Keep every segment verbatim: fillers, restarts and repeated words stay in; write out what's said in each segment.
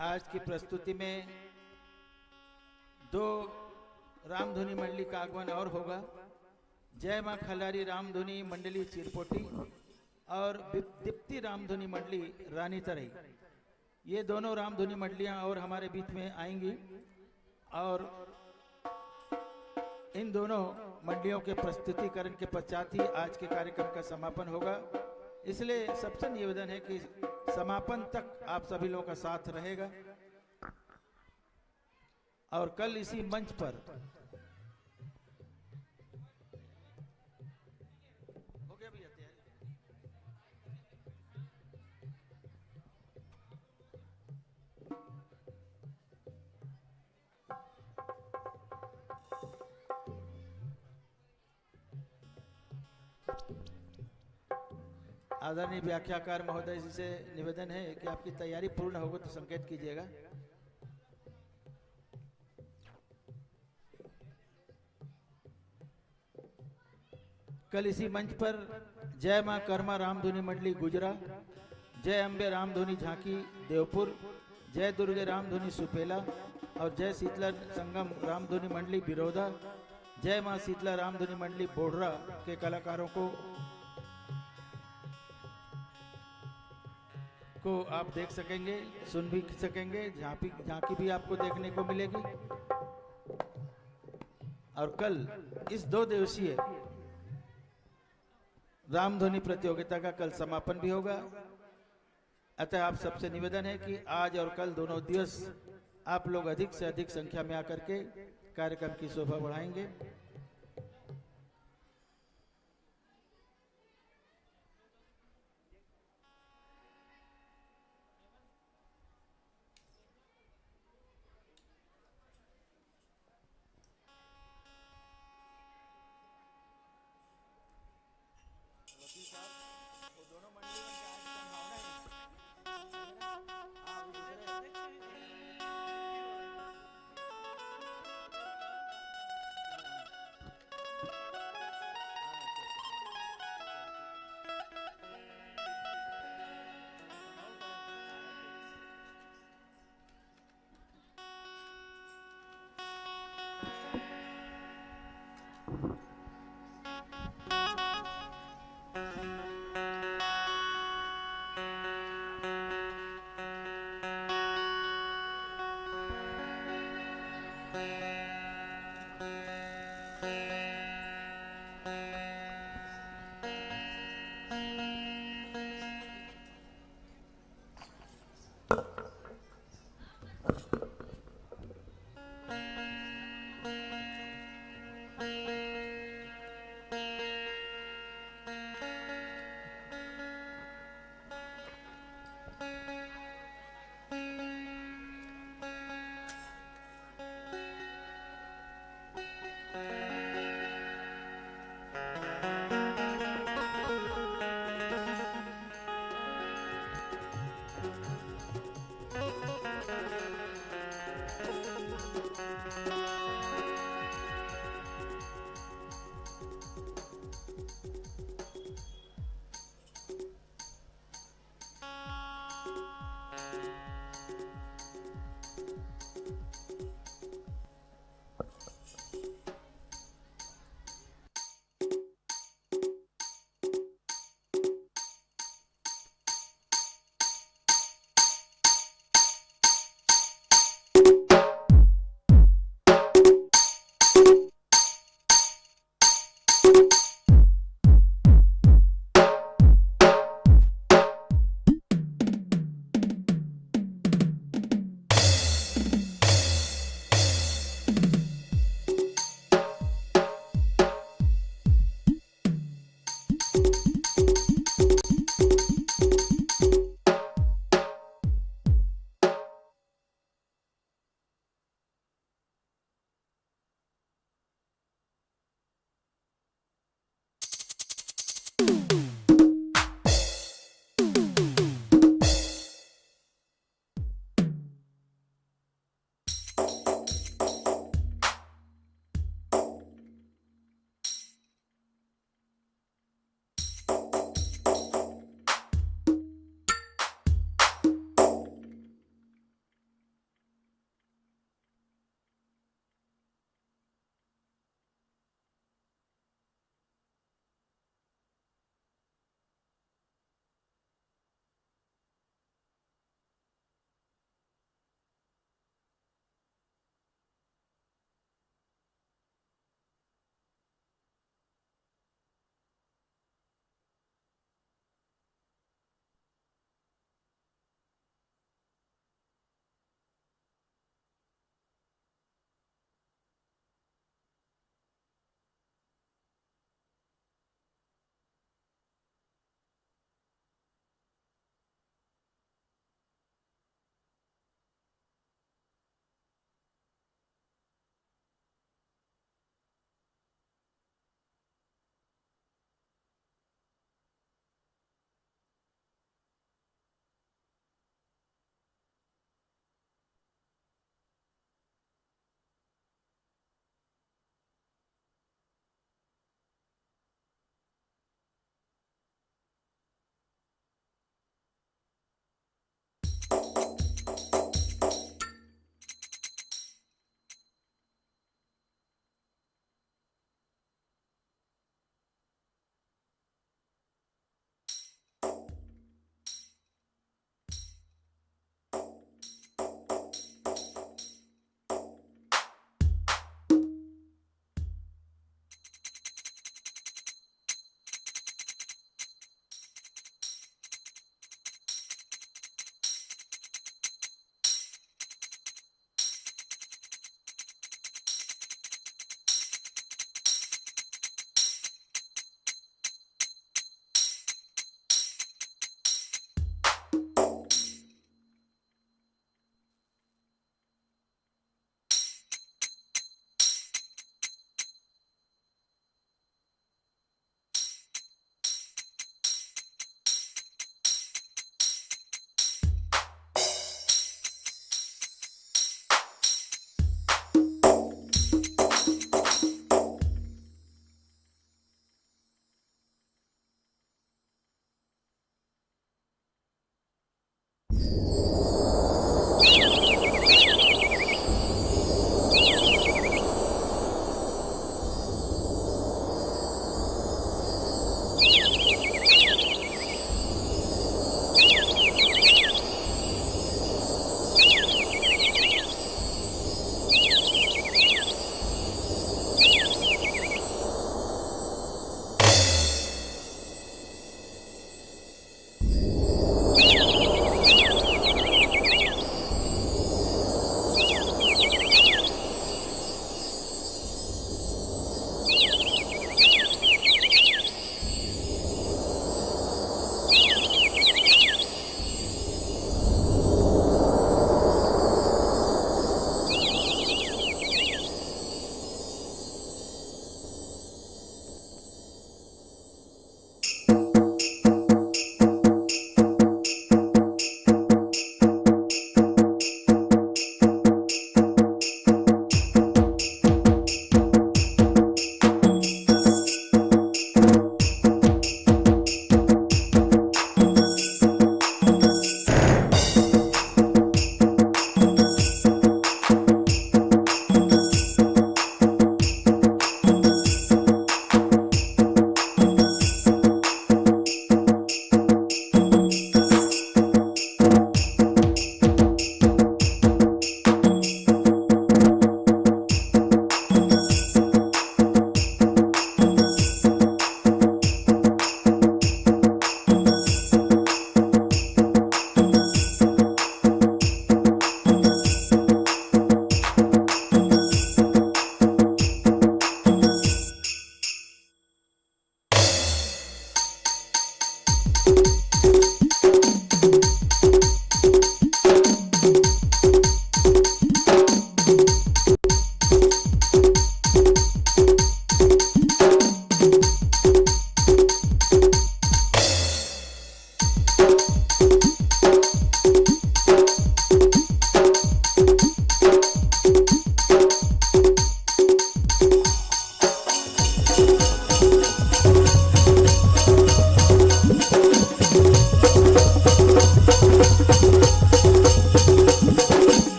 आज की प्रस्तुति में दो रामधुनी मंडली का आगमन और होगा। जय मां खल्लारी रामधुनी मंडली चिरपोटी और दीप-, दीप्ति रामधुनी मंडली रानी तरई। ये दोनों रामधुनी मंडलियां और हमारे बीच में आएंगी और इन दोनों मंडलियों के प्रस्तुतिकरण के पश्चात ही आज के कार्यक्रम का समापन होगा। इसलिए सबसे निवेदन है कि समापन तक आप सभी लोगों का साथ रहेगा। और कल इसी मंच पर हो गया भैया तैयारी? आदरणीय व्याख्याकार महोदय जी से निवेदन है कि आपकी तैयारी पूर्ण होगी तो संकेत कीजिएगा। कल इसी मंच पर जय मां कर्मा रामधुनी मंडली गुजरा, जय अम्बे रामधुनी झांकी देवपुर, जय दुर्गे रामधुनी सुपेला और जय शीतला संगम रामधुनी मंडली बिरोधा, जय मां शीतला रामधुनी मंडली बोढ़रा के कलाकारों को को आप देख सकेंगे, सुन भी सकेंगे, झांकी झांकी भी आपको देखने को मिलेगी। और कल इस दो दिवसीय रामधुनी प्रतियोगिता का कल समापन भी होगा। अतः आप सबसे निवेदन है कि आज और कल दोनों दिवस आप लोग अधिक से अधिक संख्या में आकर के कार्यक्रम की शोभा बढ़ाएंगे।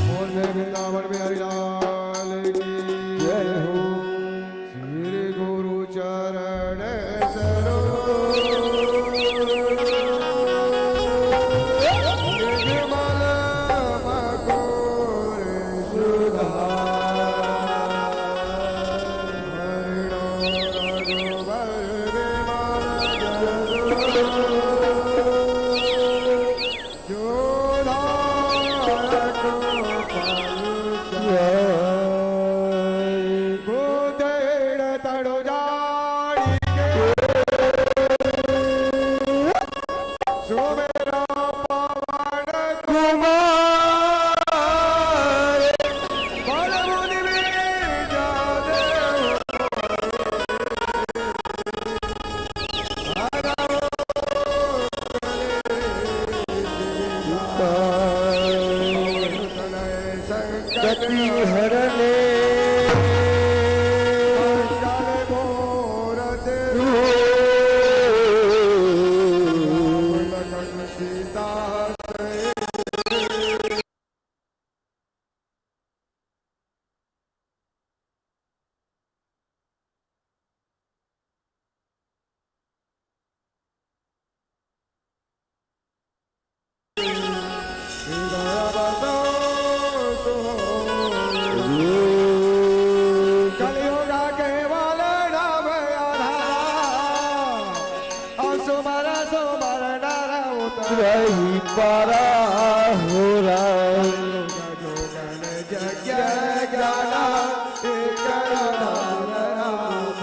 बोल जय वृंदावन बिहारी लाल की जय हो। श्री गुरु चरण सरोज, निर्मल मधुर सुधार। हरि राम रघुबर विमल जसु। कलयुग केवल नाम आधार, और सुमर सुमर नर उतरहि पारा हो राम। कलयुग जोगन जग ज्ञाना, एक आधार राम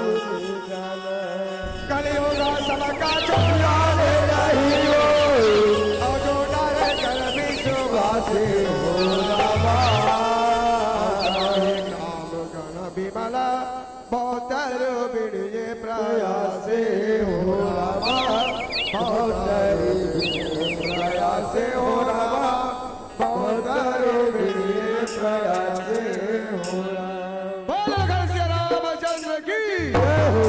कलयुग सबका चोला ले रही हो, और जो नर कर विश्वास हो रामा। नाम गण विमला बहुत रूपिणी ये प्रयास हो रामा, बहुत रूपिणी ये प्रयास हो रामा, बहुत रूपिणी ये प्रयास हो रामा। बोलो घनश्याम रामचंद्र की जय हो।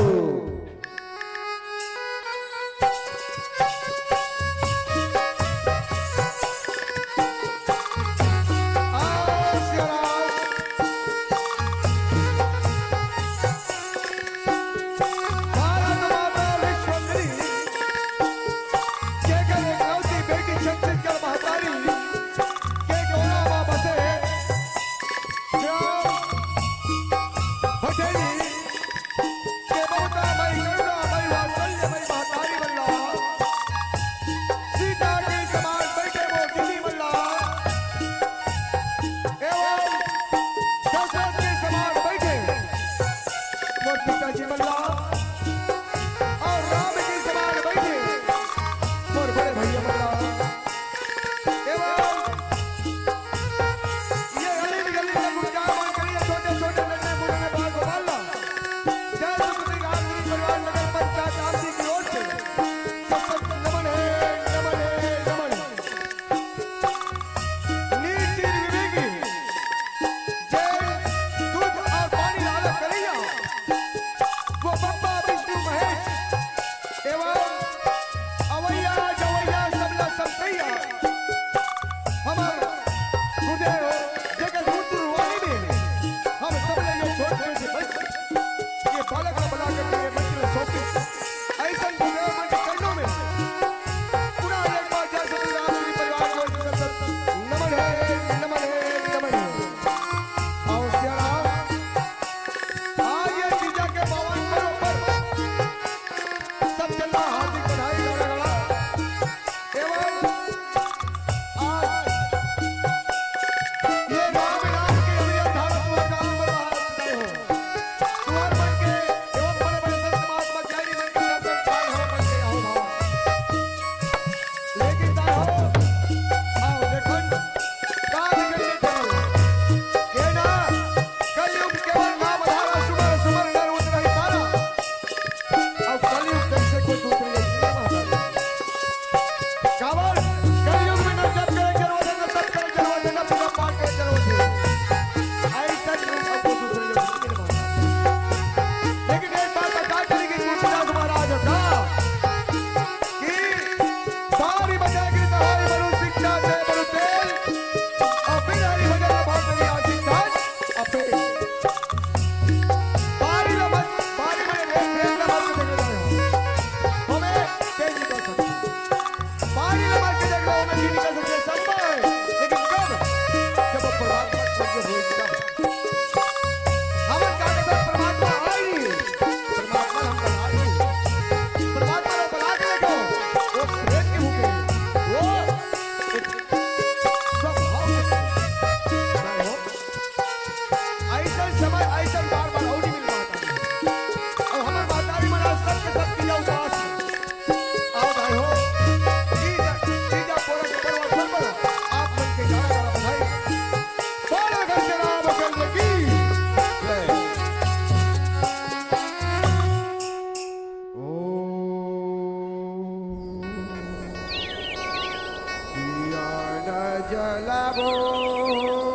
जलाबो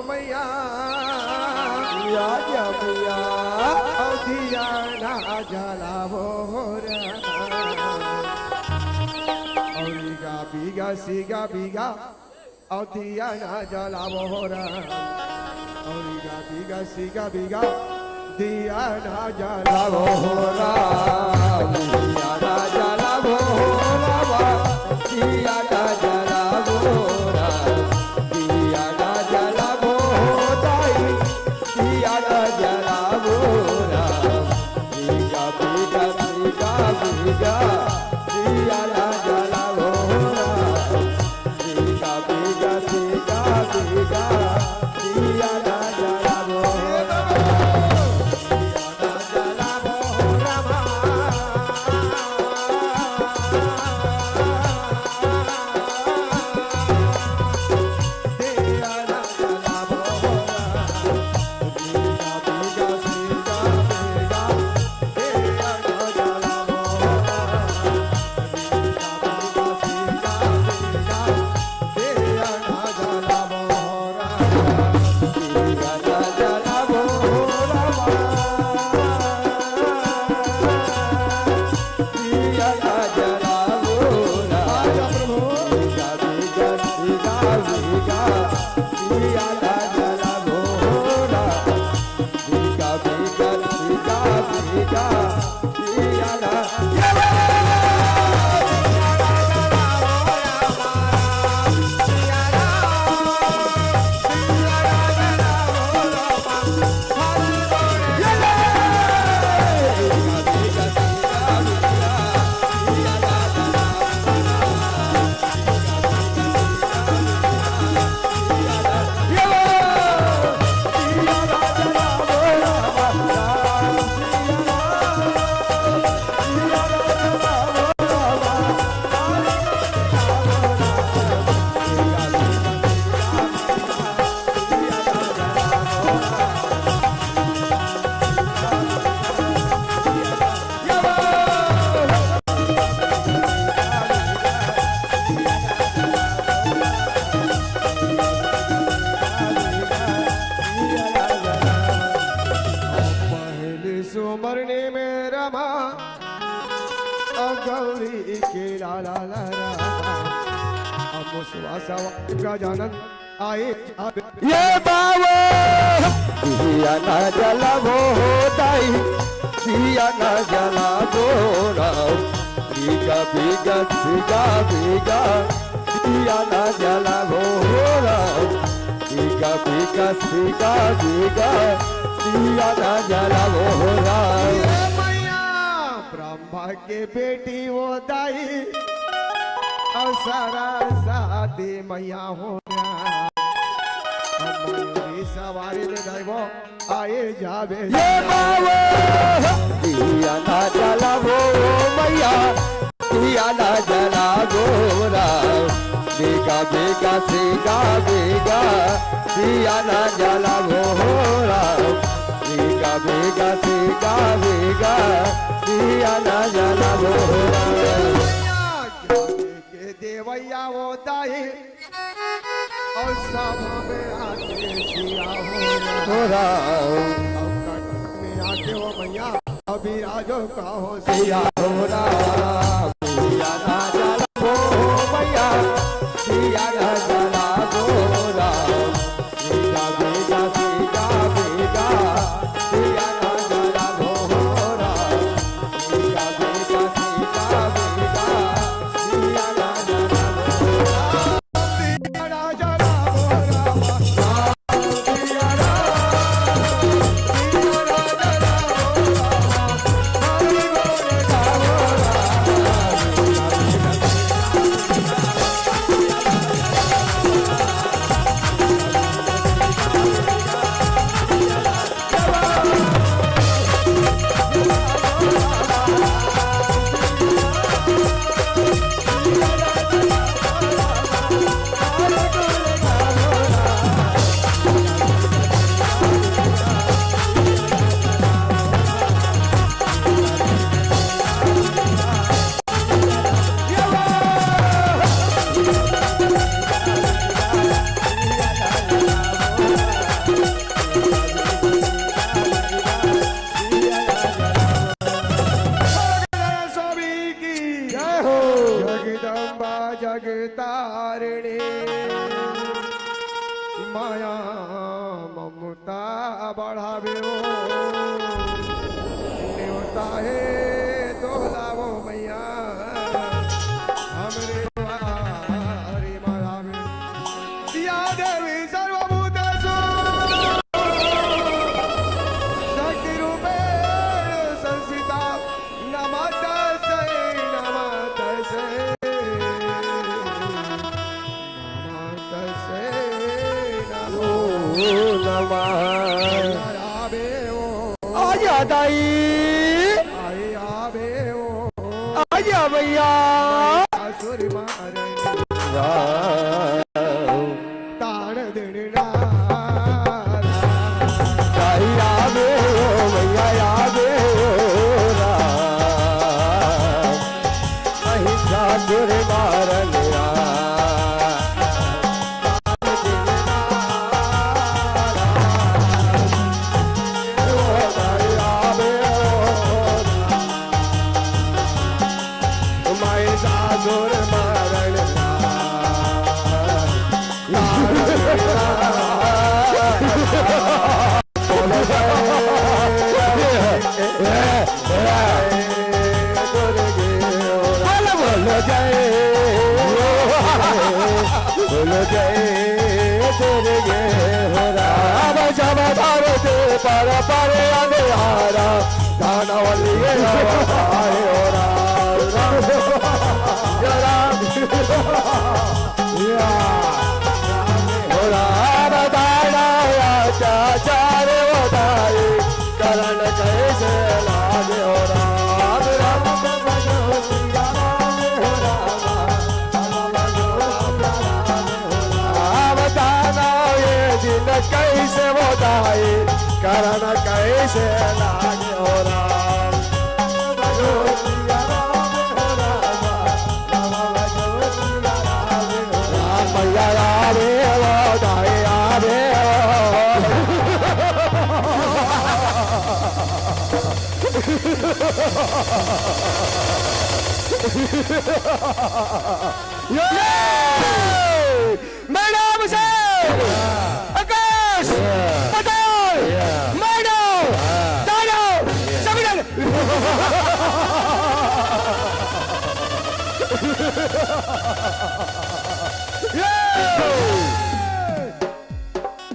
मैया, या, या मैया। अउ दिया ना जलाबो हो राम। अउ ईगा बीगा सीगा बीगा, अउ दिया ना जलाबो हो राम। अउ ईगा बीगा सीगा बीगा, दिया ना जलाबो हो राम, दिया ना जलाबो हो राम, दिया ना जलाबो हो राम, दिया ना जलाबो हो दाई, दिया ना जलाबो हो राम, बीगा, बीगा, बीगा, बीगा, दिया ना जलाबो हो राम। बीगा, बीगा, बीगा, बीगा, दिया ना जलाबो। पहली सुमरनी में रमा, अब गौरी के लाला ला रमा। अब मुसवा सवा का जानन आए जावे। ये बाबा, दिया ना जलाबो हो दाई, दिया ना जलाबो राम। बीगा, बीगा, सीगा, बीगा, दिया ना जलाबो हो राम। बीगा, बीगा, सीगा, बीगा, दिया ना जलाबो हो राम। ये मैया, ब्रह्मा के बेटी वो दाई, अउ सरस्वती मैया हो राम। अब मयूरी सवारी ले जाइबो, आए जावे। ये बाबा, दिया ना जलाबो मैया, दिया ना जलाबो राम। बीगा, बीगा, सीगा, बीगा, दिया ना जलाबो राम। बीगा, बीगा, सीगा, बीगा, दिया ना जलाबो राम। के देवैया वो दाई, अउ सभा में आके सिया हो हो राम। अउ कटक में आके वो मैया, अभी राजो का हो सिया हो राम। सिया ना जलाबो मैया, सिया ना जलाबो राम। बीगा, बीगा, सीगा, बीगा, दिया ना जलाबो राम। बीगा, बीगा, सीगा, बीगा, दिया ना जलाबो राम। दिया ना जलाबो राम। जगतारिणी, माया ममता बढ़ावे ओ, नेवता हे तोला ओ मैया, हमरे बारी मढ़ावे। या देवी सर्वभूतेषु शक्तिरूपेण संस्थिता, नमस्तस्यै, नमस्तस्यै, नमस्तस्यै नमो नमः। आया दाई, आया भैया। ताण देने ना। ताई आवे ओ भैया, आवे ओ राम। अहिंसा गुर मारन राम। माई सासुर मारण बोलो जय। बोलो जय। बोलो जय दुर्गे हो राम। जब धरती पर पड़े अंधियारा, दानव लिए अवतार हो राम। राम, राम, राम। या। हो राम दाना अत्याचार हो दाई, करण कैसे लागे हो राम। राम, राम, राम। राम दाना ये दिन कैसे वो दाई, करण कैसे लागे हो राम। राम मैया आवे वो दाई आवे वो। ये! मैडम से आकाश, पाताल, मैडम, दानव, सभी दानव। ये!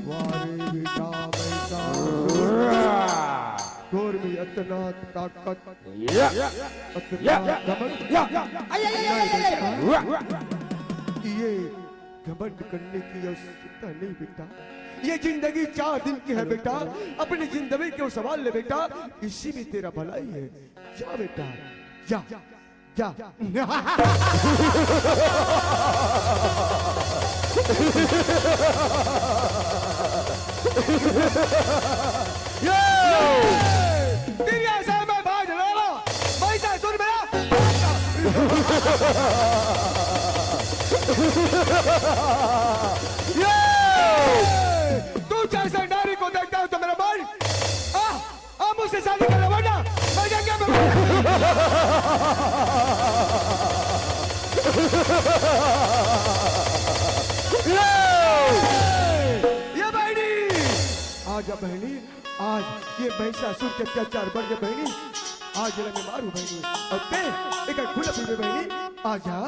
वाह रे बेटा, भाई साहब। घोर में इतना ताकत, या, इतना या, घमंड। या, या। आई, आई, आई, आई, आई, आई। ये घमंड करने की आवश्यकता नहीं बेटा, ये जिंदगी चार दिन की है बेटा, अपनी जिंदगी को संभाल ले बेटा, इसी में तेरा भलाई है। जा बेटा, जा, जा। यो! तेरी ऐसा मैं भाग रहा, वैसा सुन मेरा। यो! तू जैसे नारी को देखता हूँ तो मेरा मन, आह! अब मुझसे शादी कर ले, वरना मर जाएंगे हम। ये बहनी, आजा बहनी, आज ये महिषासुर के अत्याचार बढ़ गए बहनी, आज जरा मैं मारू बहनी, और ते एक खुला पीवे बहनी, आजा।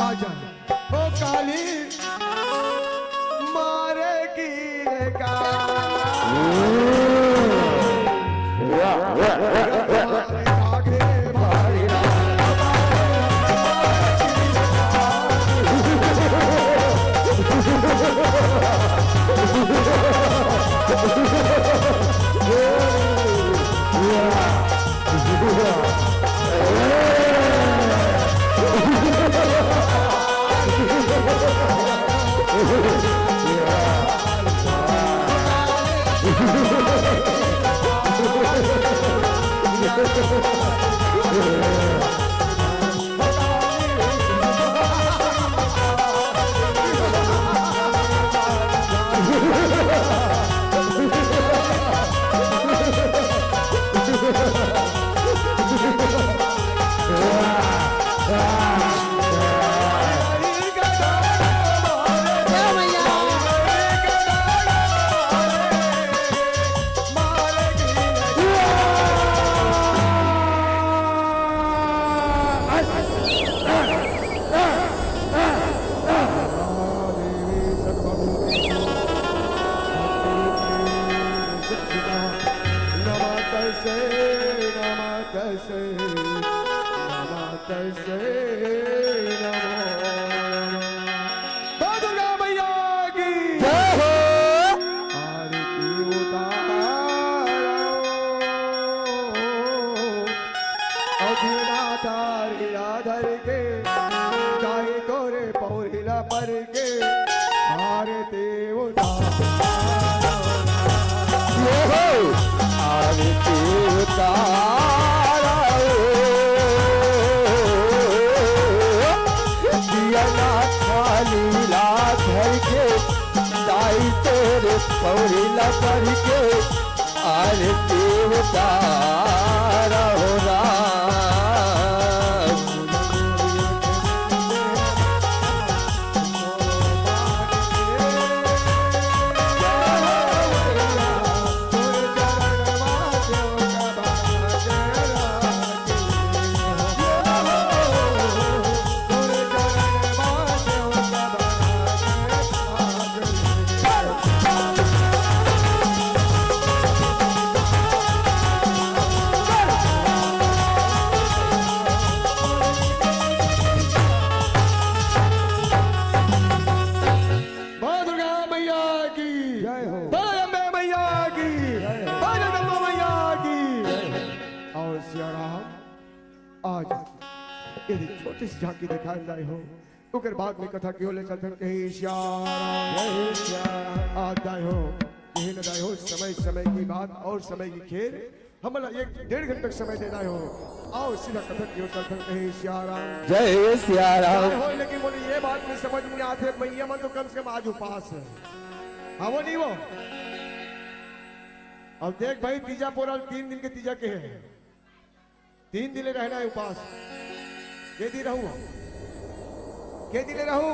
आजा। ओ काली मारे की रे का। से नमो नमः। माँ दुर्गा मैया की जय हो। आरती उतारो, अघिना थारी ला धर के, जाई तोरे पौरी ला पर के, आरती उतारो। ये हो, आरती उतारो। दिया ना थाली ला धर के, जाई तोरे पौरी ला पर के, आरती उतारो राम। माँ दुर्गा मैया की जय हो। बोलो अम्बे मैया की जय हो। बोलो जगदम्बा मैया की जय हो। और सिया राम, आज यदि छोटी सी झांकी दिखाए दाई हो, ओकर बाद में कथा की ओर ले चलथन। कहे सिया राम। जय सिया राम। आज दाई हो, यही न दाई हो, समय समय की बात और समय की खेल, हमला एक डेढ़ घंटा समय दे दाई हो। आओ सीधा कथा की ओर चलथन। कहे सिया राम। जय सिया राम। दाई हो, लेकिन मोला ये बात नहीं समझ में आथे, मैया मन तो कम से कम आज उपास है। हाँ, वो नहीं वो। अब देख भाई, तीजा पोरल तीन दिन के तीजा के है। तीन दिन ले रहना है उपास। के दिन रहू? के दिन ले रहू?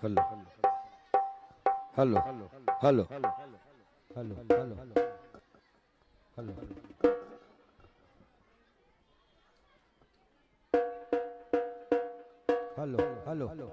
Hello, hello, hello, hello, hello, hello, hello, hello, hello.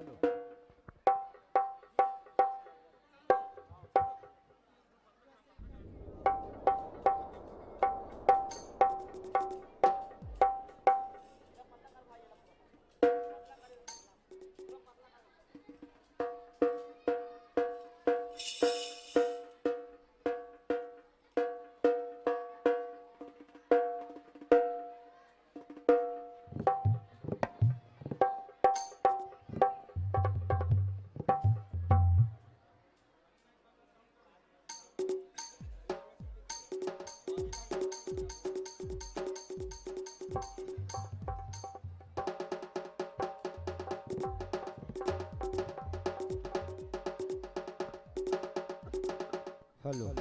Hello.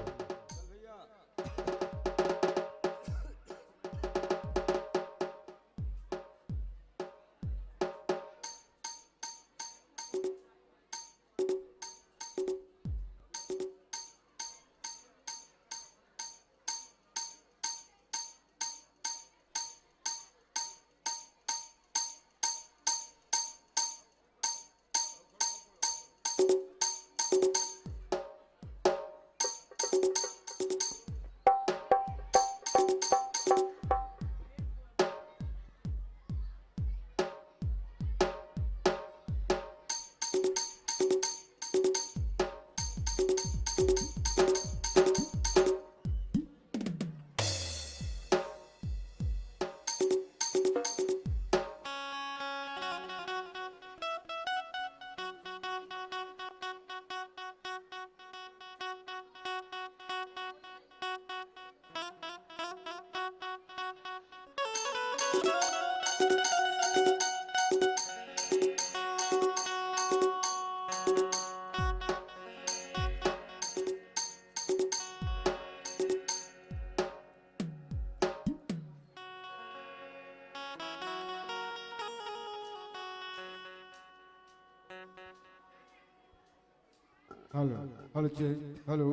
Hello, hello check, hello,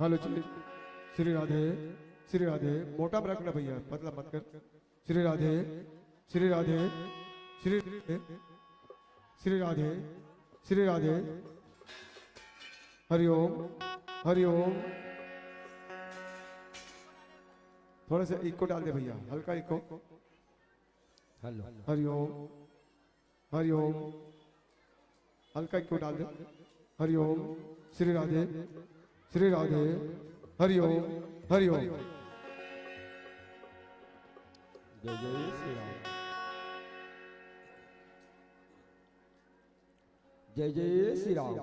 hello check. Shri Radhe, Shri Radhe. मोटा में रखना भैया, पतला मत कर। श्री राधे, श्री राधे, श्री, श्री राधे, श्री राधे। हरिओम, हरिओम। थोड़ा सा इको डाल दे भैया, हल्का इको। हेलो। हरिओम, हरिओम। हल्का इको डाल दे। हरिओम, श्री राधे, श्री राधे। हरिओम, हरिओम। जय जय श्री राम। जय जय श्री राम।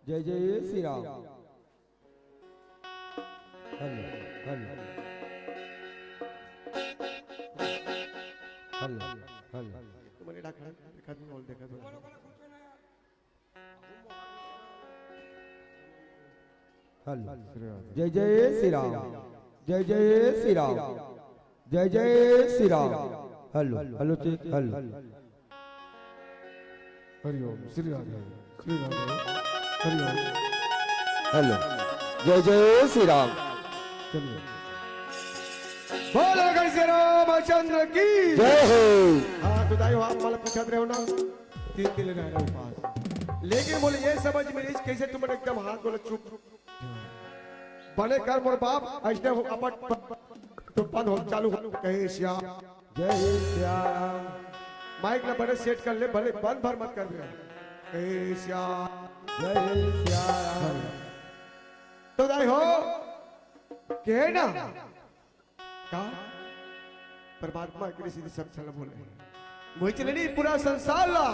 जय जय Shri Ram. Hello, hello. Hello, hello. तुम्हारे डाक है, देखा तुम और देखा तुम। हेलो। जय जय श्री राम। जय जय श्री राम। जय जय Shri Ram. Hello, hello check, hello. Hari Om, Shri Radhe, Shri Radhe. Hari Om. Hello. जय जय श्री राम। चलिए। बोलो घनश्याम रामचंद्र की जय हो। हाँ, तो दाई, आप मला पूछत रहे हो ना, तीन दिन रह रहे उपास, लेकिन बोले ये समझ में नहीं, कैसे तुमने एकदम हाथ बोला चुप। बने कर मोर बाप, ऐसने हो अपट तो बंद हो, चालू हो, कहे श्याम। जय श्याम। माइक ला बने सेट कर ले, भले बंद भर मत कर दे। कहे श्याम। जय श्याम। तो दाई हो, कहे ना, का? परमात्मा के सीधी सब चल बोले। मोहित चले नहीं पूरा संसार ला।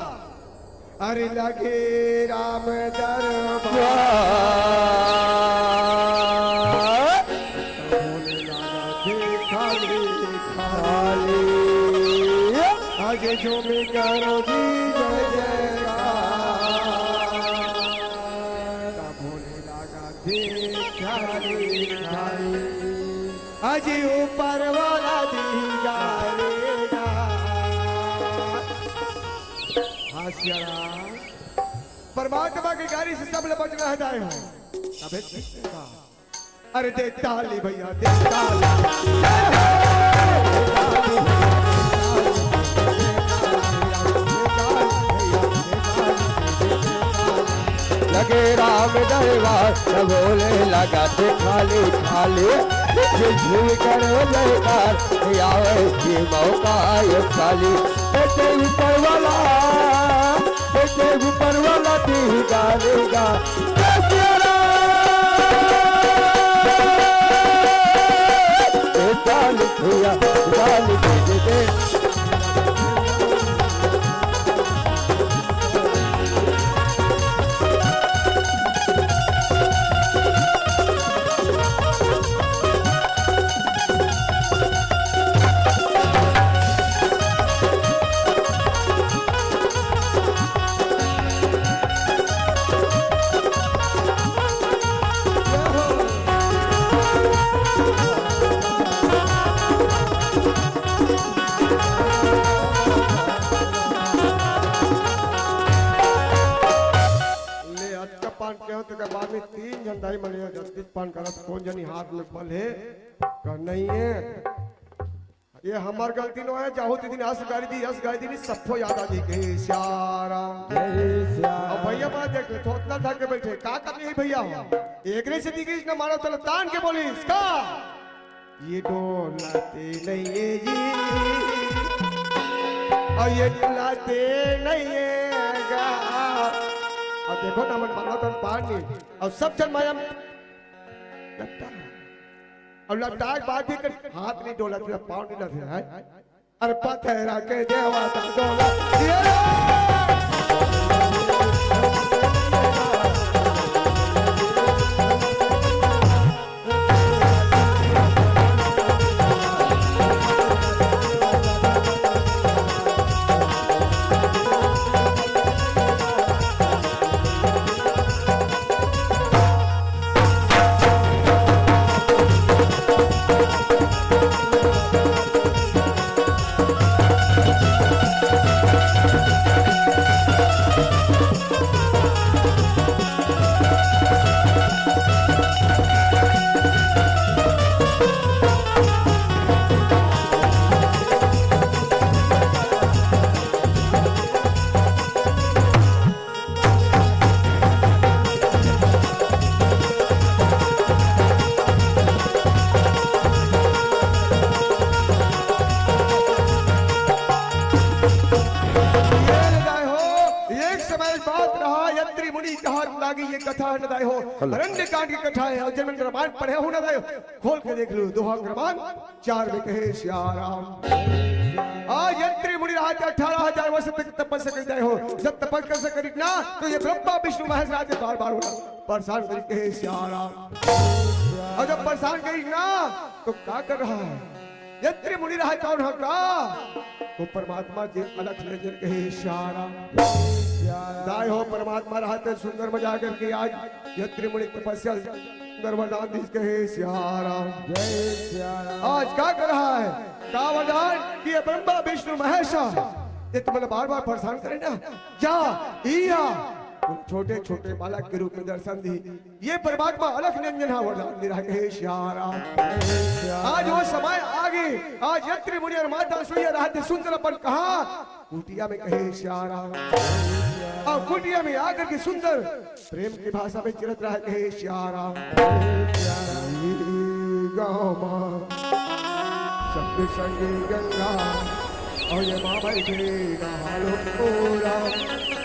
अरे लगे राम दरबार। भोलेनाथ खाली खाली। आज जो भी करो जी जय जयकार। भोलेनाथ भिखारी भाई, अजी ऊपर वाला दी जाएगा। हाँ, सिया राम। परमात्मा के गाड़ी से सब ले बचना हे दाई हो। अबे ठीक हे का? अरे दे ताली भैया, दे ताली। जय हो। लगे राम दरबार, त बोले लगा थे खाली खाली। झिझिर करो जयकार, आवे के मौका ये खाली। बेटे ऊपर वाला, बेटे ऊपर वाला दी गालेगा। जय सिया राम। ए डाल भैया, डाल दे दे दे। ले, अतका पान के हो, तेकर बाद में तीन झन दाई मन ले जल्दी पान करत, कोन जनी हाथ में बल हे, कर नहीं हे। ये हमर गलती नो हे, जाहू ते दिन अस गारी दी, अस गारी दी, सफो याद आ जी के सिया राम। जय सिया राम। अब भैया बड़ा देख ले, थोतला था के बैठे, का करनी हे भैया हो? एकरे से दी कृष्ण मानव तन तान के बोलिस, का? ये डोलते नहीं है जी, और ये डोलते नहीं है गा। अब देखो ना, मन मानो तो पानी, और सब जन माया में लपटा है। और लपटा के बाद भी कर हाथ नहीं डोला, तेरा पाँव नहीं लग रहा है। अरे पत्थर के देवा ता डोला, ये ये ले दाई हो, एक समय बात रहा, यत्री मुनि कहा लागी ये कथा न दाई हो, हेलो। अरण्य कांड की कथा हे, और जन मन रामायण पढ़े हो न दाई हो, खोल के देख लो, दोहा क्रमांक चार में कहे सिया राम। आज यत्री मुनि रहा थे अठारह हजार वर्ष तक तपस्या कर दाई हो, जब तपस्या कर करी ना, तो ये ब्रह्मा विष्णु महेश रहा थे बार बार होना, परेशान करी कहे सिया राम। और जब परेशान करी ना, तो का कर रहा है? यत्री मुनि रहा कौन हा का? वो परमात्मा जी अलख निरंजन कहे सिया राम। दाई हो परमात्मा रहा थे सुंदर मजा करके आज यत्री मुनि तपस्या सुंदर वरदान दीस कहे सिया राम। जय सिया राम। आज का कर रहा है? का वरदान कि ये ब्रह्मा विष्णु महेशा ये तुम्हें बार बार परेशान करे ना, जा, इया, छोटे छोटे बालक के रूप में दर्शन दी। ये परमात्मा अलख निरंजन हा वरदान दे रहा है सिया राम। आज वो समय आ गए, आज यत्री मुनि और माता सुइया रहा थे सुंदर अपन कहा कुटिया में कहे सिया राम। और कुटिया में आकर के सुंदर प्रेम की भाषा में चिरत रहा कहे सिया राम। गाँव माँ सप्त संगी गंगा और ये माँ बैठे नहा लो ओ राम।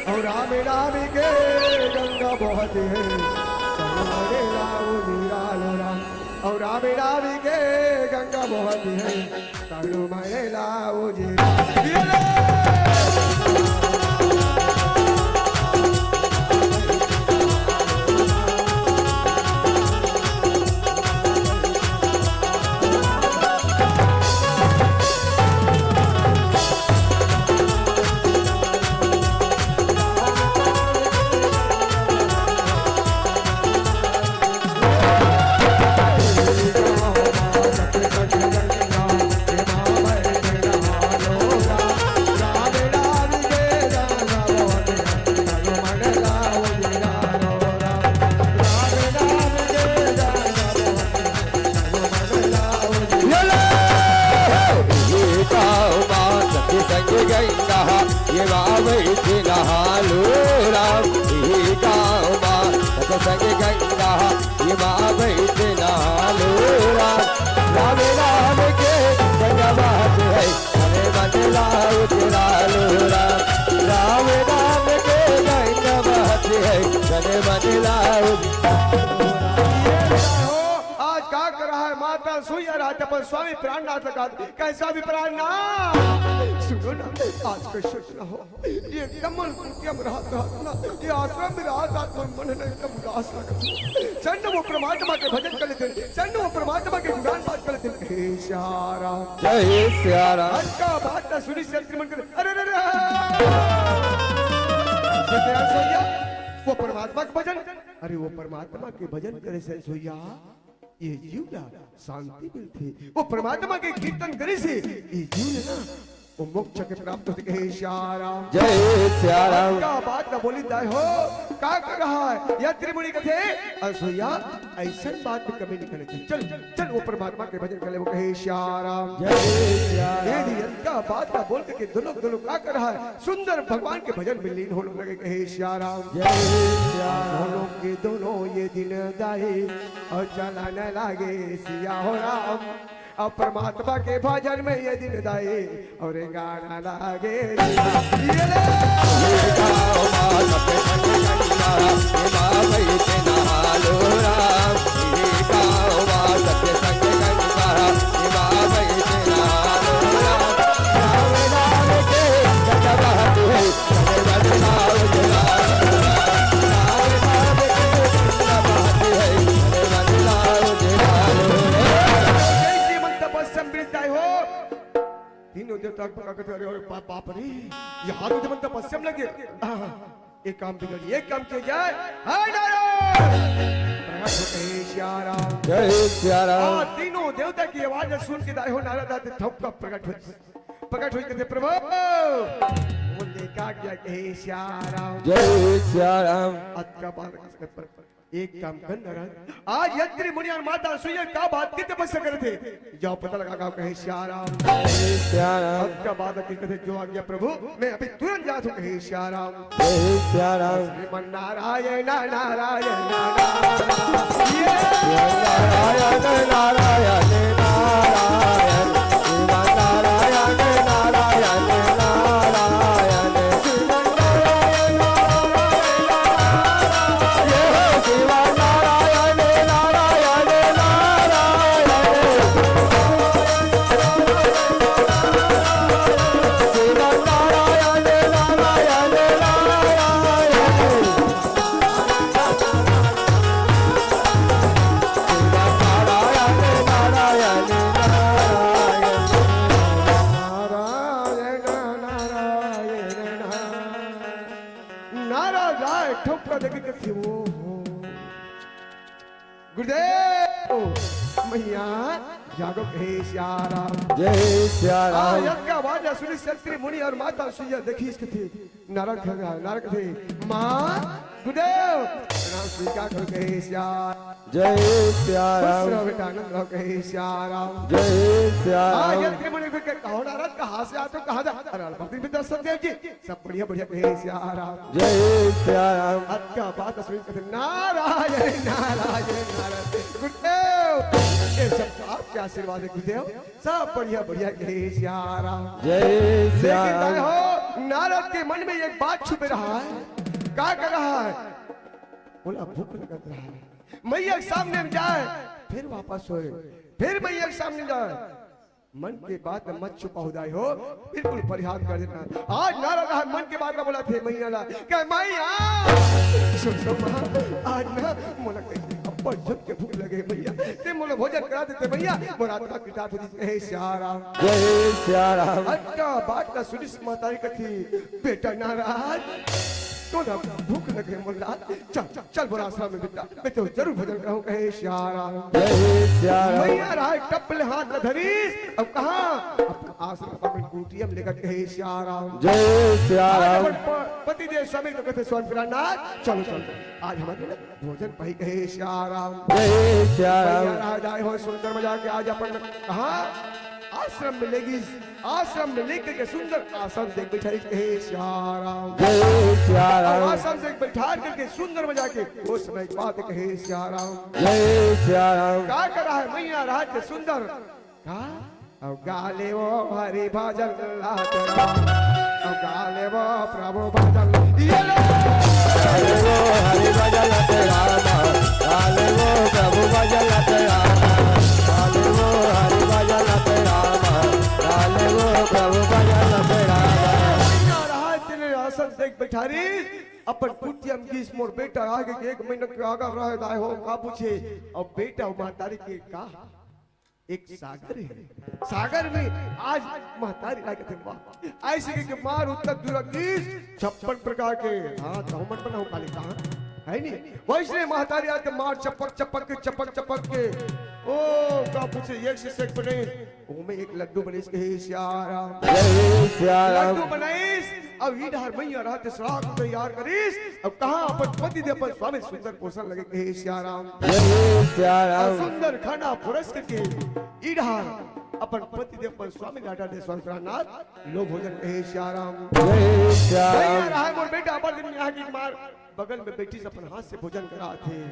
और राम नाम के गंगा बहती है, तनु मरे लाओ निरालो राम। और राम नाम के गंगा बहती है, तनु मरे लाओ जी। ये ले। गंगा, ये बाबई के नहालो राम, ये गाँव मा सतसंग गंगा, ये बाबई के नहालो राम। राम नाम के गंगा बहत है, तने मन लाउज लालो राम। राम नाम के गंगा बहत है, तने मन लाउज। आज का कर रहा है माता सुइया रात अपन स्वामी प्राणनाथ लगा दे। कैसा भी प्राण ना। सुनो ना, आज का सोच ना हो। ये कमल कुटिया में रहत रहत ना, ये आश्रम में रहत रहत मोर मन न एकदम उदास लगत। चंद वो परमात्मा के भजन कर लेते, चंद वो परमात्मा के गुणगान बात कर लेते। हे सिया राम। जय सिया राम। आज का बात ना सुनी से मन कर, अरे, अरे, अरे। सत्या सोइया, वो परमात्मा के भजन, अरे वो परमात्मा के भजन करे से सोइया। ये जीव ला शांति मिलथे। वो परमात्मा के कीर्तन करे से ये जीव ला ना, वो मोक्ष के प्राप्त होथे। कहे सिया राम। जय सिया राम। का बात ना बोली दाई हो, का कर रहा है? या त्रिमुनि कथे, अनसुईया, ऐसन बात में कमी नहीं करना चाहिए। चल, चल, वो परमात्मा के भजन कर ले, वो कहे सिया राम। जय सिया राम। ये दी अनका बात ना बोल के दोनों, दोनों का कर रहा है? सुंदर भगवान के भजन में लीन होने लगे, कहे सिया राम। जय सिया राम। दोनों के दोनों ये दिन दाई और चलन लागे सिया हो राम। अब परमात्मा के भजन में ये दिन दाई और गाना लागे सिया। ये ले। ये गाँव मा सत्संग गंगा, ये बाबई के नहालो राम। ये गाँव मा सत्संग गंगा, ये बाबई के नहालो राम। राम नाम के गंगा बहत है, जय श्रीमंत तपस्या में मिलता है हो। तीनों देवता को पकड़ के, अरे, अरे, बाप, बाप रे, ये हाथ में तपस्या में लगे। हाँ, हाँ, एक काम बिगड़, एक काम किया जाए। हाय नारायण, प्रकट होते हैं सिया राम। जय सिया राम। हाँ, तीनों देवता की आवाज सुन के दाई हो नारद आते ठोक का प्रकट हो। प्रकट होई कथे, "प्रभु, वो देखा क्या कहे सिया राम।" जय सिया राम। अतका बात, एक काम कर नारद, आज यत्री मुनि और माता सुइया का बात की तपस्या करे थे, जाओ पता लगा, गाँव कहे सिया राम। जय सिया राम। अतका बात की कथे, "जो आज्ञा प्रभु, मैं अभी तुरंत जात हूँ," कहे सिया राम। जय सिया राम। श्रीमन नारायण, नारायण, नारायण। ये नारायण, नारायण, नारायण। श्रीमन नारायण, नारायण, नारायण। श्रीमन नारायण, नारायण, नारायण। ये श्रीमन नारायण, नारायण, नारायण। नारायण, नारायण, नारायण। नारद आय, ठोकर देखे कथे, "ओ हो।" गुरुदेव, मैया, जागो कहे सिया राम। जय सिया राम। आ, यज्ञ वाजा सुनी क्षत्रिय मुनि और माता सुइया देखी इसके थे। नारद खड़ा, नारद कथे, "माँ, गुरुदेव, प्रणाम स्वीकार करो कहे सिया।" जय सिया राम। खुश रहो बेटा, आनंद रहो कहे सिया राम। जय सिया आ, राम। यज्ञ मुनि फिर कहे, "कहो नारद, कहाँ से आते हो, कहाँ जा?" अरे, अरे, भक्ति भी दर्शन देव जी। सब बढ़िया, बढ़िया कहे सिया राम। जय सिया राम। आज का बात सुन के नारायण, नारायण, नारायण। गुरुदेव, ये सब तो आपके आशीर्वाद है गुरुदेव। सब बढ़िया, बढ़िया कहे सिया राम। जय सिया लेकिन राम। दाई हो, नारद के मन में एक बात छुपे रहा है। का कर रहा है? बोला, भूख लगत रहा है। मैया के सामने में जाए, फिर वापस होए, फिर मैया के सामने जाए। मन के बात मत छुपाओ दाई हो, बिल्कुल परिहार कर देना। आज नारद ह मन के बात ला बोलथे मैया ला, कहे, "मैया, सुन तो माँ, आज ना मोला कइसे अब्बड़ जम के भूख लगे मैया, ते मोला भोजन करा देते मैया, मोर आत्मा कृतार्थ हो जतिस।" हे सिया राम। जय सिया राम। अतका बात ला सुनिस महतारी कथे, "बेटा नारद, तोला भूख लगे मोर लाल, चल, चल।" चल बोला आश्रम में बेटा, मैं तो जरूर भोजन कराहूँ, कहे सिया राम। जय सिया राम। मैया राय टप ले हाथ ला धरिस, अब कहाँ? अपन आश्रम अपन कुटिया में लेकर कहे सिया राम। जय सिया आज राम। अपन प-, पति देव स्वामी तो कथे स्वामी प्राणनाथ, चलो, चलो, आज हमारे लिए भोजन पाई कहे सिया राम। जय सिया राम। मैया राय आए हो सुंदर मजा के आज अपन कहाँ? आश्रम में ले गिस, आश्रम में लेकर के सुंदर आसन देख बैठारिस, कहे सिया राम। जय सिया राम। आसन देख बैठार करके सुंदर मजा के वो समय बात कहे सिया राम। जय सिया राम। का करा हे मैया राहत के सुंदर? का? अब गा ले वो हरि भजन लात राम। अब गा ले वो प्रभु भजन। ये ले। गा ले वो हरि भजन लात राम। गा ले वो प्रभु भजन लात राम। गा ले वो हरि भजन लात राम। गा ले वो प्रभु भजन लात राम। मैया राहत तेने आसन देख बैठारिस, अपन कुटिया म गिस, मोर बेटा आगे के एक महीना के आगा रहे दाय हो, का पूछे? अब बेटा अउ महतारी के का? एक सागर हे, सागर में आज महतारी ला कथे माँ। अइसे कहिके मार उतक दूरा गिस, छप्पन प्रकार के, हाँ, तहूँ मन बनाहू काली कहाँ, हे नी? वइसने महतारी आके मार चपक चपक के, चपक चपक के, ओ, का पूछे, एक से एक बने, ओमे एक लड्डू बनिस, कहे सिया राम। जय सिया राम। लड्डू बनाइस, अब ई डहर मैया राहत श्राद्ध तैयार करिस, अब कहाँ अपन पति देव अपन स्वामी सुंदर पोसन लगे, कहे सिया राम। जय सिया राम। अब सुंदर खाना परोस के ई डहर अपन पति देव अपन स्वामी लाटा दे स्वर्ग प्राणनाथ लो भोजन, कहे सिया राम। जय सिया राम। मैया राहय मोर बेटा, अब्बड़ दिन में आके मार बगल में बइठिस, अपन हाथ से भोजन करात हे।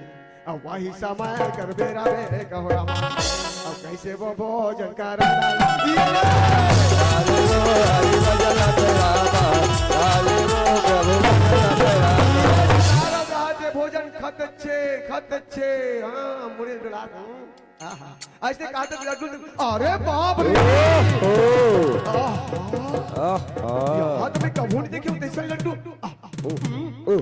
अब वही समय कर बेरा में कहो रामा, अब कइसे वो भोजन करा। गा ले वो हरि भजन लात राम, गा ले वो प्रभु भजन लात राम। सारा रात भोजन खत छे, खत छे, हाँ, मुड़ी डोलात हूँ। आहा, अइसे कहाथे लड्डू, अरे बाप रे! ओहो! आहा! आहा! यहाँ तो मैं कभू नहीं देखे हूँ तइसन लड्डू। आहा! ओ, ओ,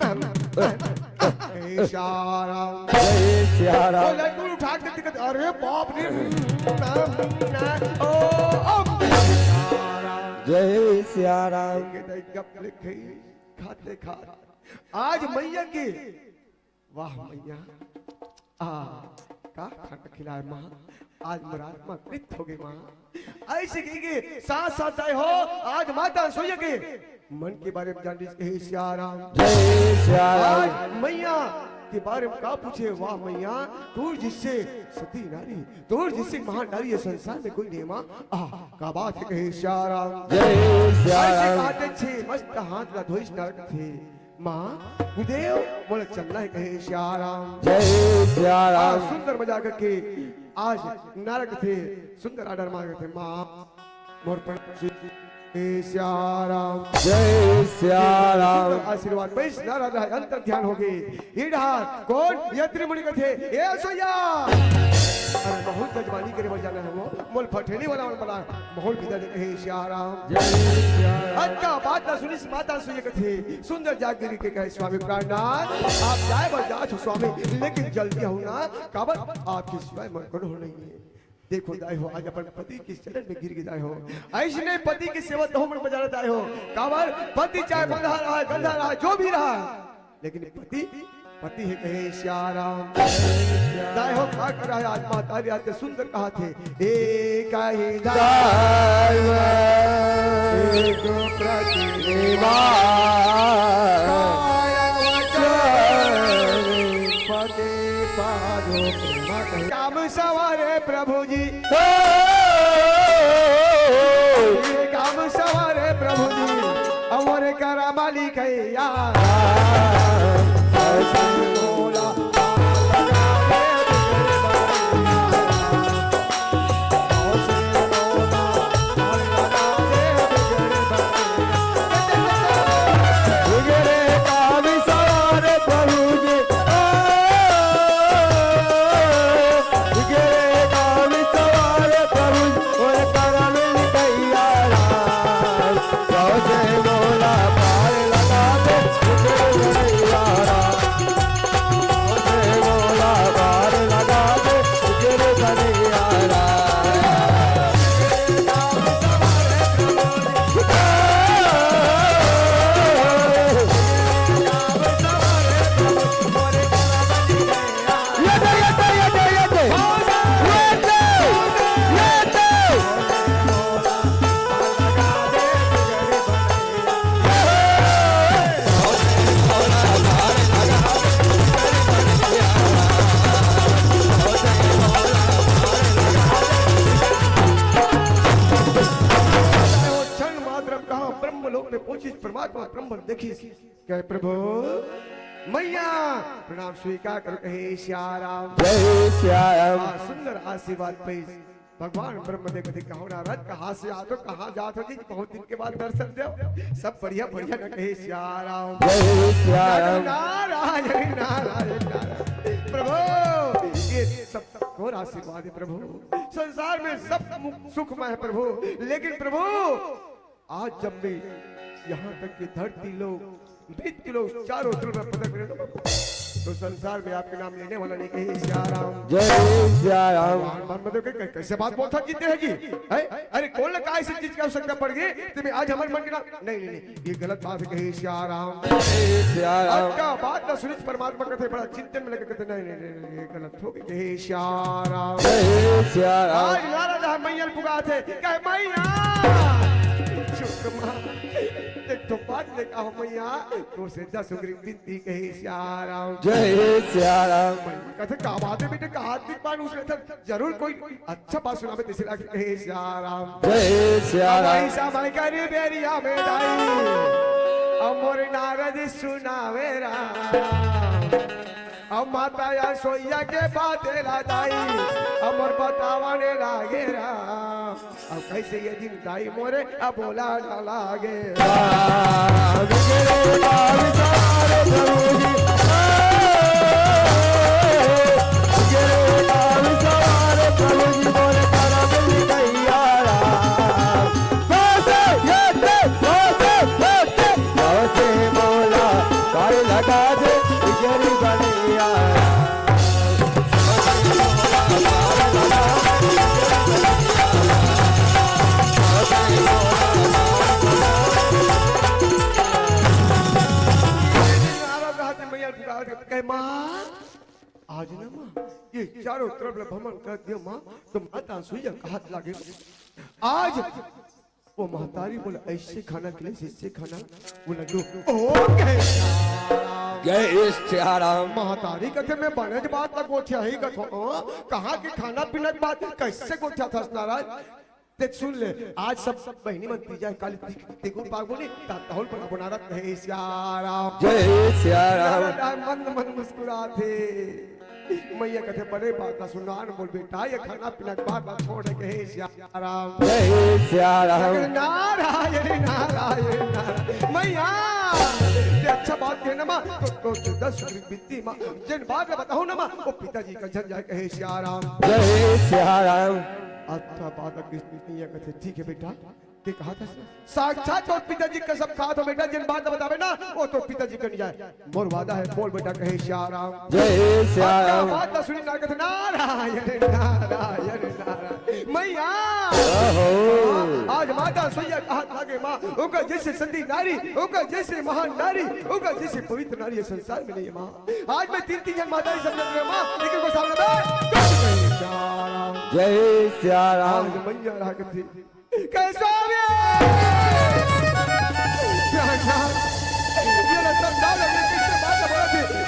ए, सिया राम। जय सिया राम। वो लड्डू उठा के देखत, अरे बाप रे! ना, ना, ओ, ओ, सिया राम। जय सिया राम। के दाई गप ले खई, खाते खात। आज मैया के वाह मैया, आ, का खाना खिलाए माँ, आज मोर आत्मा तृप्त हो गे माँ। अइसे कहिके साथ साथ दाई हो, आज माता सुइया के मन के बारे में जान रहिस, कहे सिया राम। जय सिया राम। आज मैया के बारे में का पूछे, वाह मैया, तोर जइसे सती नारी, तोर जइसे महान नारी ये संसार में कोई नहीं माँ। आ, का बात हे, कहे सिया राम। जय सिया राम। अइसे कहाथे छे मस्त हाथ ला धोइस नरक थे। माँ, गुरुदेव, मोला चलना हे, कहे सिया राम। जय सिया राम। आज सुंदर मजा करके आज नरक थे, सुंदर order मार थे, माँ, मोर प्रणव श्री सिया राम। जय सिया राम। सुंदर आशीर्वाद, बइस नारा रहा, अंतर ध्यान हो गे। ई डहर कोन? यत्री मुनि कथे, ए सोइया। अरे बहुत जजमानी करे बर जाना हे वो, मोल फटेली वाला मन बला, मोल बिदा दे, कहे सिया राम। जय सिया राम। अतका बात ला सुनिस माता सुइया कथे, सुंदर जाग गिरी के कहे, स्वामी प्राणनाथ, आप जाए बर जात हो स्वामी, लेकिन जल्दी हो ना, काबर आपके सिवाय मोर कोनो नहीं हे। देखो दाई हो, आज अपन पति के चरण में गिर गे दाई हो, अइसने पति के सेवा तहूँ मन बजाना दाई हो, काबर पति चाहे बंधा रहा, गंधा रहा, जो भी रहा, लेकिन पति, पति हे, कहे सिया राम। दाई हो, का करा हे आज महतारी आते सुंदर कहाथे, एक ही धर्म, एक प्रतिभा, कायम वचन पति पादो प्रेमा कहे। काम सवारे प्रभु जी। ओ! काम सवारे प्रभु जी, अमर करा मालिक है यार। कहाँ ब्रह्म लोक में पहुंचिस, परमात्मा ब्रह्म देखिस, कहे, "प्रभु, मैया, प्रणाम स्वीकार करो।" कहे, "सिया राम।" जय सिया राम। हाँ, सुंदर आशीर्वाद पाइस। भगवान ब्रह्मदेव कथे, "कहो नारद, कहाँ से आत हो, कहाँ जात हो जी? बहुत दिन के बाद दर्शन देव।" सब बढ़िया, बढ़िया ना? कहे, "सिया राम।" जय सिया राम। नारायण, नारायण, नारायण। प्रभु, ये सब घोर आशीर्वाद है प्रभु। संसार में सब मु-, सुखमय है प्रभु, लेकिन प्रभु, आज जब मैं यहाँ तक कि धरती लोक, मृत्यु लोक, चारों तरफ में भटक रहे हूँ, तो संसार में आपके नाम लेने वाला नहीं। कहे, "सिया राम।" जय सिया राम। भगवान, मतलब कि कै-, कैसे बात बोलता जीते हैं जी? हैं? अरे, कौन लगा ऐसी चीज की आवश्यकता पड़ गई? तुम्हें आज हमारे मन के नाम, नहीं, नहीं, नहीं, ये गलत बात है। कहे, "सिया राम।" जय सिया राम। आज का बात ना सुनिस, परमात्मा कथे, बड़ा चिंतन में लगे, कथे, "नहीं, नहीं, नहीं, नहीं, ये गलत हो गई।" कहे, "सिया राम।" जय सिया राम। आज नारद ह मैया ल पुकारथे, कहे, "मैया, चुप मार, एक ठो बात ले कहो मैया, तोर से दस उंगली बिनती।" कहे, "सिया राम।" जय सिया राम। मैया कथे, "का बात है बेटे, का हाथ दिख पान उसने था?" जरूर कोई अच्छा बात सुनावे, तैसे लागे। कहे, "सिया राम।" जय सिया राम। ऐसा मैं करी बेरिया में दाई, अमर नारद सुनावे राम। अब माता या सोइया के बात ला दाई, अमर बतावने लागे राम। अब कैसे ये दिन दाई मोरे अब बोला ना लागे। राम के रे राम सारे प्रभु जी। आज ना माँ, ये चारों तरफ ले भ्रमण कर दिया माँ, तो माता सुइया का हाथ लागे। आज वो महतारी बोला, "ऐसे खाना खिले, ऐसे खाना।" बोला, "दो।" ओ, कहे, "जय सिया राम।" महतारी कथे, "मैं बने बात ला गोठिया ही कथो, कहाँ के खाना पीना के बात कैसे गोठिया था नारद?" देख सुन ले, आज सब बहिनी मन तीजा है, काली ती-, देखो पागो ने, ता-, ताहुल पर बनारत है सिया राम। जय सिया राम। नारद मन मन मुस्कुराथे। मैया कथे, "बने बात ला सुनान बोल बेटा, ये खाना पीना के बात ला छोड़।" कहे सिया राम। जय सिया राम। नारायण, नारायण, नारायण। मैया, ये अच्छा बात कहना माँ, तो, तो, तो दस रुपये बित्ती माँ, जिन बात ला बताओ ना माँ, वो पिताजी का झंझट। कहे सिया राम। जय सिया राम। अच्छा बात कृष्ण मैया कथे, "ठीक है बेटा।" के कहा था, "साक्षात तोर पिताजी कसम खात हो बेटा, जिन बात बतावे ना, वो तोर पिताजी कर जाए। मोर वादा है, बोल बेटा।" कहे सिया राम। जय सिया राम। बात ना सुनी ना कथे, "नारायण, नारायण, नारायण।" मैया, आज माता सुइया का हाथ लागे माँ, ओकर जैसे सती नारी, ओकर जैसे महान नारी, ओकर जैसे पवित्र नारी ये संसार में नहीं है माँ। आज मैं तीन तीन जन माता ही समझ रहे माँ, लेकिन वो सामने में जय सिया राम। जय सिया राम। आज मैया रहा करती। कैसा भी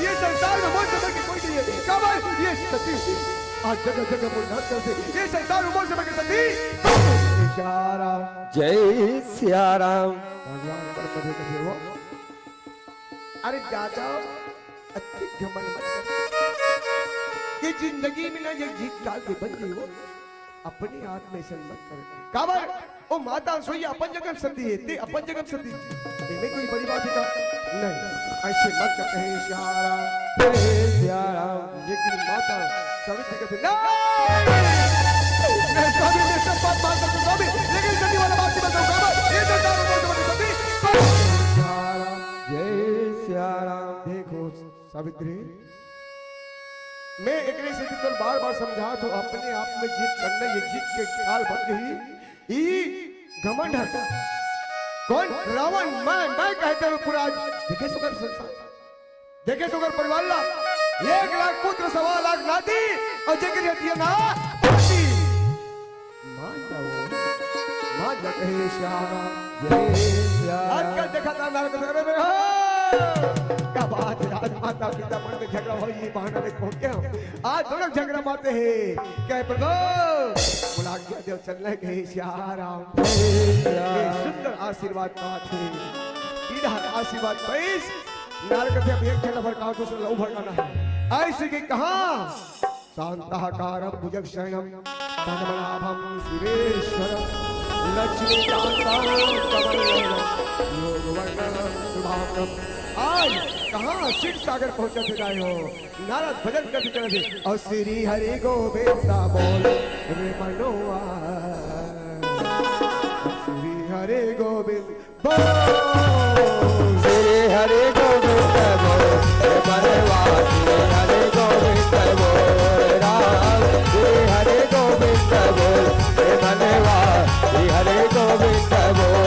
ये संसार में मोर समझ के कोई नहीं है। काबर ये सती आज जगह जगह प्रचार करथे। ये संसार में मोर समझ के सती सिया राम। जय सिया राम। भगवान पर कभी कभी वो अरे दादा, अति घमंड मत कर। ये जिंदगी में ना ये जीत काल के बन गई हो, अपने आप में ऐसा मत कर। काबर, ओ माता सोई अपन जगह सती है, ते अपन जगह सती। इनमें कोई बड़ी बात है क्या? नहीं, ऐसे मत कर, कहे सिया राम, कहे सिया राम। लेकिन माता सावित्री कहते, "नहीं, नहीं, स्वामी, मैं सब बात मान सकता हूँ, स्वामी, लेकिन सती वाला बात नहीं बताऊँ, काबर, ये तो सारा बात बता सती।" जय सिया राम। देखो सावित्री, मैं एकरे से तो बार-बार समझात हूँ, अपने आप में जीत करना, ये जीत के काल बन गई। ई घमंड है। कौन? रावण, मैं, मैं कहते हुए पूरा आज देखे सुगर संसार, देखे सुगर परिवार ला, एक लाख पुत्र, सवा लाख नाती, और जेकर ये दिया ना, नाती। मान जाओ, मान जा कहे श्याम। जय श्याम। आजकल देखा था नारद, अरे, अरे, हो, क्या बात है, आज बात माता पिता मन में झगड़ा होय, ये बहाना लेके पहुंचे हो। आज दोनों झगड़ा माते हे, कहे, "प्रभु, मोला आज्ञा देव, चलना हे," कहे, "सिया राम।" ये सुंदर आशीर्वाद पाथे। इधर आशीर्वाद पाइस, नारद कथे, "अब एक झन भड़काओ, दूसरा ला भड़काना हे।" अइसे के कहा, शांताकारं भुजगशयनं पद्मनाभं सुरेश्वरं लक्ष्मीकान्तं कमलनयनं योगवर्धनं शुभांगं। आज कहाँ क्षीर सागर पहुँचत हे हो, नारद भजन करत करत हे, "अउ श्री हरि गोविंद बोल रे मनवा, श्री हरि गोविंद।" श्री हरि गोविंद बोल, हे बनवासी हरि गोविंद बोल राम। श्री हरि गोविंद बोल, हे बनवासी हरि गोविंद बोल।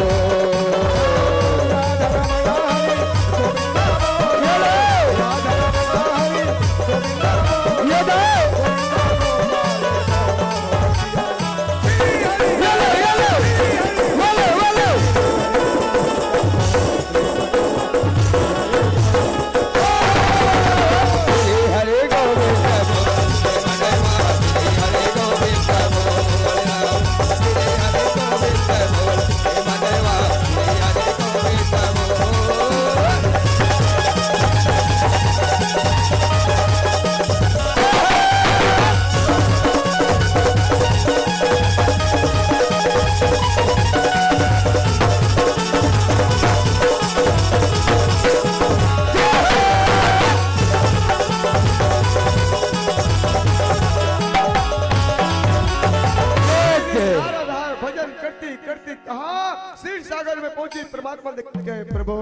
नारद हर भजन करती करती कहा, क्षीर सागर में पहुंची, परमात्मा देख के, "प्रभु,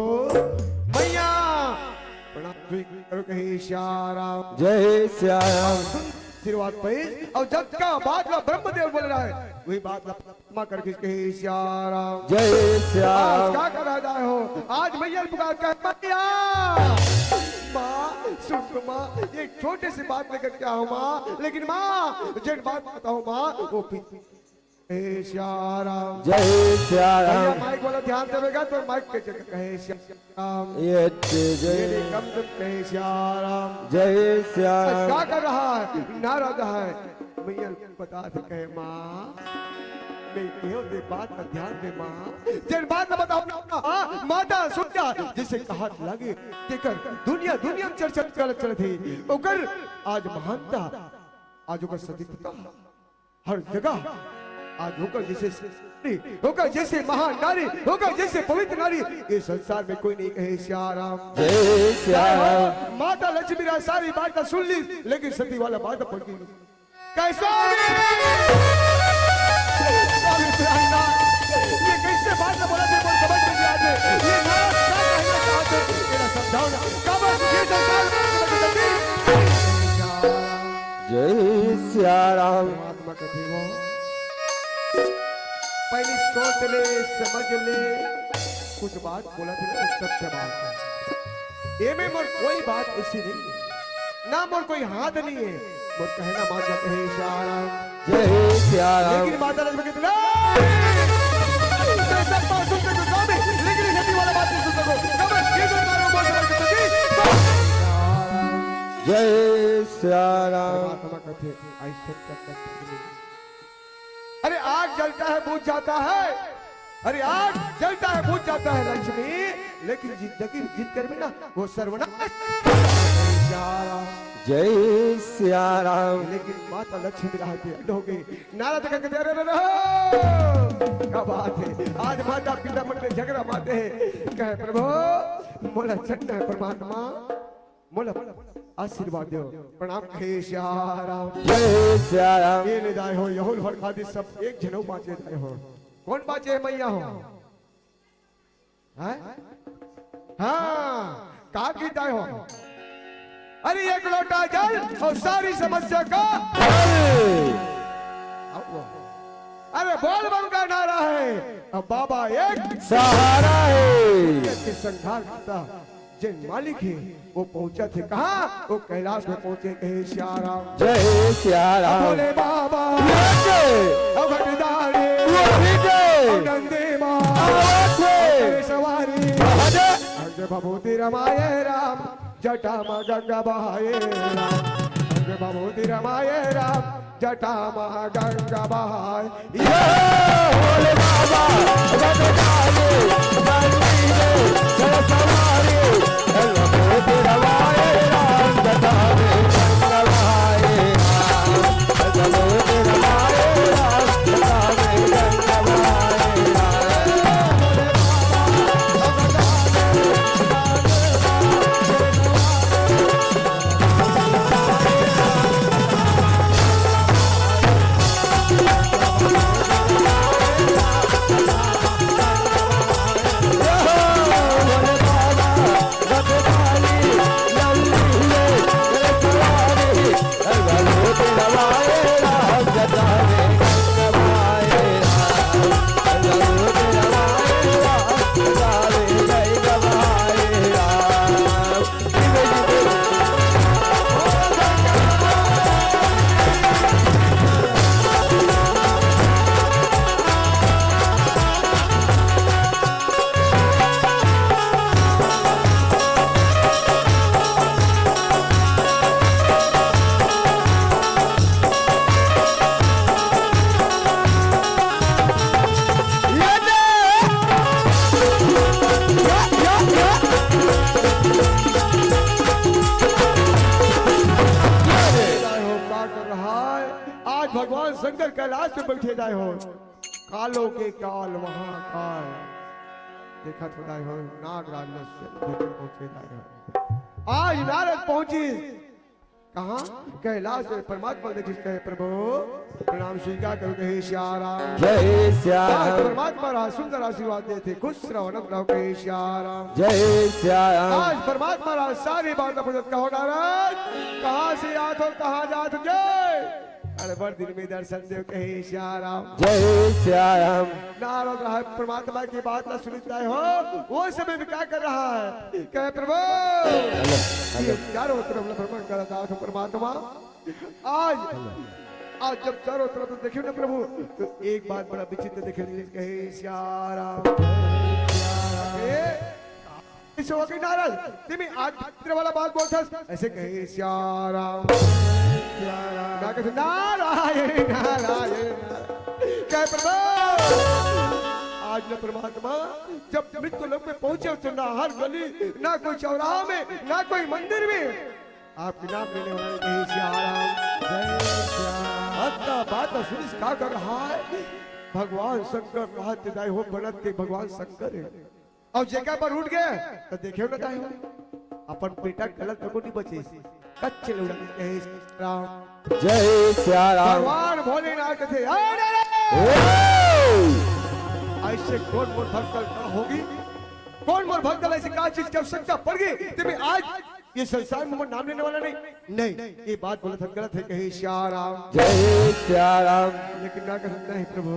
मैया, प्रणाम स्वीकार करो," कहे, "सिया राम।" जय सिया राम। आशीर्वाद पाइस, अउ जब का बात ला ब्रह्मदेव बोल रहा है, वही बात ला परमात्मा करके कहे, "सिया राम।" जय सिया आज राम। का कर रहा हो? आज मैया पुकार के, "मैया, माँ, सुन तो माँ, एक छोटे से बात लेकर के आऊँ माँ, लेकिन माँ, जेन बात बताऊँ माँ, वो पी-" ए सिया राम। जय सिया राम। भैया, माइक वाला ध्यान देवेगा तो माइक के जगह कहे सिया राम। ये तेज ये रे कम से कहे सिया राम। जय सिया राम। क्या कर रहा है? नारद है। मैया बता दे कहे, "माँ, मैं क्यों दे बात का ध्यान दे माँ। जेन बात न बताओ ना, हाँ, माता सुन जा, जिसे कहा लगे, तेकर दुनिया, दुनिया में चर्चा चल, चल थी। ओकर आज महानता, आज ओकर सतीत्वता, हर जगह आज ओकर जैसे नारी, ओकर जैसे महान नारी, ओकर जैसे पवित्र नारी, ये संसार में कोई नहीं कहे सिया राम।" जय सिया राम। माता लक्ष्मी राय सारी बात सुन ली, लेकिन सती वाला बात पड़ गई। कैसा? स्वामी प्रियंका, ये कैसे बात बोला थे, बोल समझ में नहीं आते। ये नारा क्या कहना चाहते, मेरा समझाओ ना। कब ये संसार में जय सिया राम। परमात्मा कथे वो, पहले सोच ले, समझ ले, कुछ बात बोला थे ना, सत्य बात है। एमे मोर कोई बात ऐसी नहीं है, ना मोर कोई हाथ नहीं है, मोर कहना मात्र कहे सिया राम। जय सिया राम। लेकिन माता लक्ष्मी कहती, "नहीं, मैं सब बात सुन सकूं, स्वामी, लेकिन ये सती वाला बात नहीं सुन सकूं।" जय सिया राम। परमात्मा कथे, "ऐसे कर, कर, कर, कर।" अरे, आग जलता है, बुझ जाता है। अरे, आग जलता है, बुझ जाता है लक्ष्मी, लेकिन जिंदगी जिंद कर भी ना, वो सर्वनाश। जय सिया राम। लेकिन माता लक्ष्मी राह के अड्ड हो गई। नारद का कहते, "अरे, अरे, अरे, क्या बात है?" आज माता पिता मन में झगड़ा माते हैं, कहे, "प्रभु, मोला चलना है परमात्मा।" मोला आशीर्वाद दो। प्रणाम कहे सिया राम। जय सिया राम। ये ले दाय हो, यहुल फरखादी सब एक झनऊ बाँचे दाय हो। कौन बाँचे है मैया हो? हैं? हाँ, का की दाय हो? अरे एक लोटा जल और सारी समस्या का हल। आओ। अरे बोल बम का नारा है, अब बाबा एक सहारा है। संघार करता जेन मालिक हे, वो पहुंचत हे कहाँ? वो कैलाश में पहुंचे, कहे सिया राम। जय सिया राम। भोले बाबा। जय। अवघट दानी। वो भी जय। नंदी माँ। आवाज है। सवारी। आवाज है। अंग भभूति रमाए राम। जटा म गंगा बहाए राम, गंगा विभूति रमाए राम, जटा म गंगा बहाए। ये भोले बाबा, बन जाए, बन जाए, जल सवारी, विभूति रमाए राम, जटा में गंगा बहाए राम, विभूति रमाए राम, जटा में गंगा बहाए राम। आज भगवान शंकर कैलाश में बैठे जाए हो। कालों के काल महाकाल। देखत हो जाए हो, नागराज से पहुंचे जाए हो। आज नारद पहुंची कहाँ? कैलाश में। परमात्मा देखिस, कहे, "प्रभु, प्रणाम स्वीकार करो।" कहे, "सिया राम।" जय सिया आज राम। परमात्मा राज सुंदर आशीर्वाद देथे, "खुश रहो, आनंद रहो।" कहे, "सिया राम।" जय सिया राम। आज परमात्मा राज सारी बात पूछत, "कहो नारद, कहाँ से आत हो, कहाँ जात हो?" जय। अरे बड़ दिन में दर्शन देव, कहे, "सिया राम।" जय सिया राम। नारद रहा परमात्मा की बात ला सुनित रहे हो, वो समय में क्या कर रहा है? कहे, "प्रभु, ये चारों तरफ ला भ्रमण करत आत हो परमात्मा, आज, आज जब चारों तरफ देखे ना प्रभु, तो एक बात बड़ा विचित्र देखे।" कहे, "सिया राम।" ए, ऐसे हो गई नारद, तिमी आज भीतर वाला बात बोलथस, ऐसे कहे, "सिया राम।" सिया राम। मैं कहते, "नारायण, नारायण, नारायण।" कहे, "प्रभु, आज न परमात्मा, जब मृत्यु लोक में पहुंचे हो तो ना हर गली, ना कोई चौराहा में, ना कोई मंदिर में आपके नाम लेने वाले।" कहे, "सिया राम।" जय सिया राम। अतका बात सुनिस का कर रहा है? भगवान शंकर कहत जाए हो, बनत के भगवान शंकर है। अउ जेकर बर उठ गे, त देखे न ताय हो, अपन बेटा कलर तको नहीं बचे। कच्चे लौड़ा कहे, "सिया राम।" जय सिया राम। भगवान भोलेनाथ कथे, "अरे रे रे!" ओ! ऐसे कौन मोर भक्त का होगी? कौन मोर भक्त ऐसी का चीज की आवश्यकता पड़ गई? तेमें आज ये संसार में मोर नाम लेने वाला नहीं। नहीं, ये बात बोलत हस गलत है, कहे, "सिया राम।" जय सिया राम। लेकिन ना कहे, "नहीं प्रभु,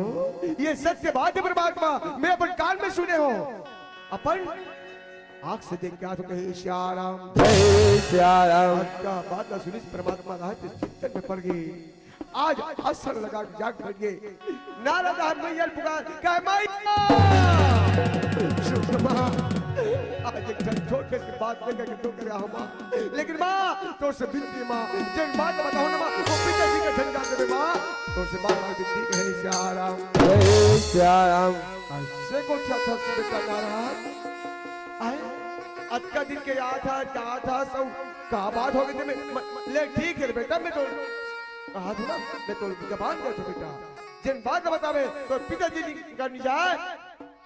ये सत्य बात है परमात्मा, मैं अपन कान में सुने हो, अपन आंख से देख के आत हो।" कहे, "सिया राम।" जय सिया राम। आज का बात ना सुनिस परमात्मा रहत चिंतन में पड़ गई। आज आसन लगा के जाग बैठ गए। नारद हर मैया ल पुकार, कहे, "मैया!" सुषमा, आज एक ठन छोटे से बात लेकर के तो करे हो माँ। लेकिन माँ, तोर से बिनती माँ, जेन बात बताओ ना माँ, वो पिताजी के झंझट देवे माँ। तोर से बार बार बिनती कहे, "सिया राम।" जय सिया राम। ऐसे को क्या था बेटा नारद? आए, अतका दिन के याद था, क्या था सब, का बात हो गई थी? मैं, मैं, ले ठीक है बेटा, मैं तो कहा था ना, मैं तो जबान दे था बेटा। जेन बात बतावे, तो पिताजी नहीं करनी जाए।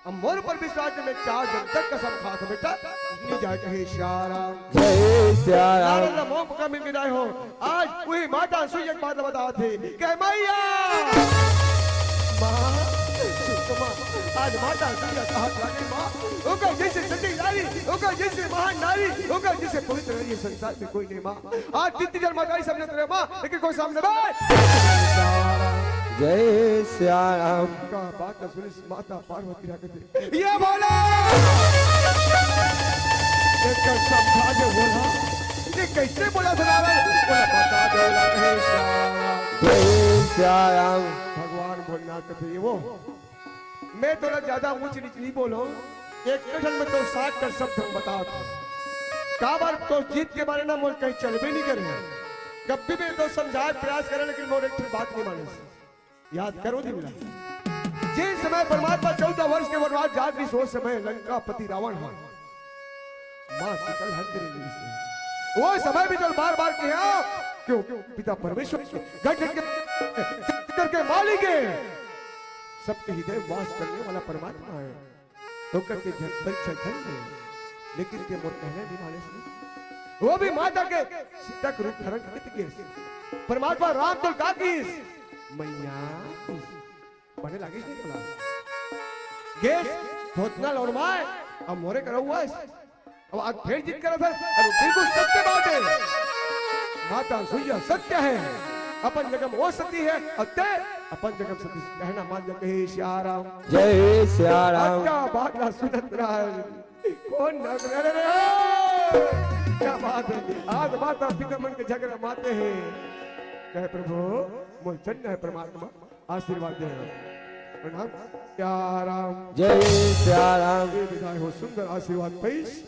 अब मोर ऊपर विश्वास है, मैं चार जन्म तक कसम खा था बेटा, नहीं जाए कहे, "सिया राम।" जय सिया राम। नारद ला मौका मिल के जाए हो, आज वही माता सुई एक बात बता थे, कहे, "मैया, माँ, सुषमा, आज माता सुई का हाथ लागे माँ, ओकर जैसे सती नारी, ओकर जैसे महान नारी, ओकर जैसे पवित्र नारी ये संसार में कोई नहीं माँ।" आज तीन तीन जन्म माता ही समझत रहे माँ, लेकिन कोई सामने बे। जय सिया राम। का बात सुनिस माता पार्वती रा कथे, "ये बोला, एक समझा दे बोला, ये कैसे बोला था नारद? बोला, बता दे बोला, हे श्याम।" जय सिया राम। भगवान भोलेनाथ कथे, "ये वो, मैं तोला ज्यादा ऊंच नीच नहीं बोलो, एक कथन में तो सात कर शब्द हम बता दो।" काबर तोर जिद के मारे ना मोर कहीं चलबे नहीं करे। कभी भी तो समझाए प्रयास करे, लेकिन मोर एक ठो बात नहीं माने। याद करो दिन ला। जिन समय परमात्मा चौदह वर्ष के वनवास जात रहिस, वो समय लंकापति रावण हा माँ सीता ल हर करे रहिस। वो समय भी तो बार बार किहा, क्यों पिता परमेश्वर घट घट के करके मालिक है, सबके हृदय वास करने वाला परमात्मा है। तो करके जन परीक्षा झन ले, लेकिन ते मोर कहना नहीं माने से। वो भी माता के सीता के रूप धारण करके गेस। परमात्मा राम तो का किस? मैया किस। बने लागिस नहीं बोला। गेस, धोतना लौड़माए, अब मोरे करा हुआ है। अब आज फिर जिद करा था, अरे बिल्कुल सत्य बात है। माता सुइया सत्य है। अपन जगह में वो सती है, और ते अपन जगह में सती। कहना मान जा, कहे सिया राम। जय सिया राम। अच्छा, बात ना सुनत रहा है। कौन ना सुना रे? क्या बात है? आज माता पिता मन के झगड़ा माते हैं। कहे प्रभु, मोर चंद है परमात्मा, आशीर्वाद दे। प्रणाम। सिया राम। जय सिया राम। ये विदाई हो, सुंदर आशीर्वाद पाइस।